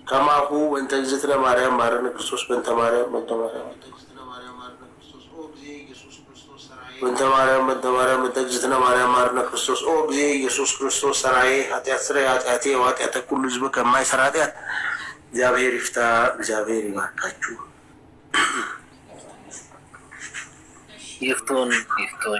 ከማሁ በእንተ እግዝእትነ ማርያም መሐረነ ክርስቶስ በእንተ ማርያም በእንተ ማርያም በእንተ ማርያም በእንተ ማርያም በእንተ እግዝእትነ ማርያም መሐረነ ክርስቶስ ኦ ጊዜ ኢየሱስ ክርስቶስ ሠራዬ ኃጢአት ስረ ኃጢአቴ ወኃጢአተ ኩሉ ሕዝብ ከማይሰራ ኃጢአት እግዚአብሔር ይፍታ። እግዚአብሔር ይባርካችሁ። ይፍቱን ይፍቱን።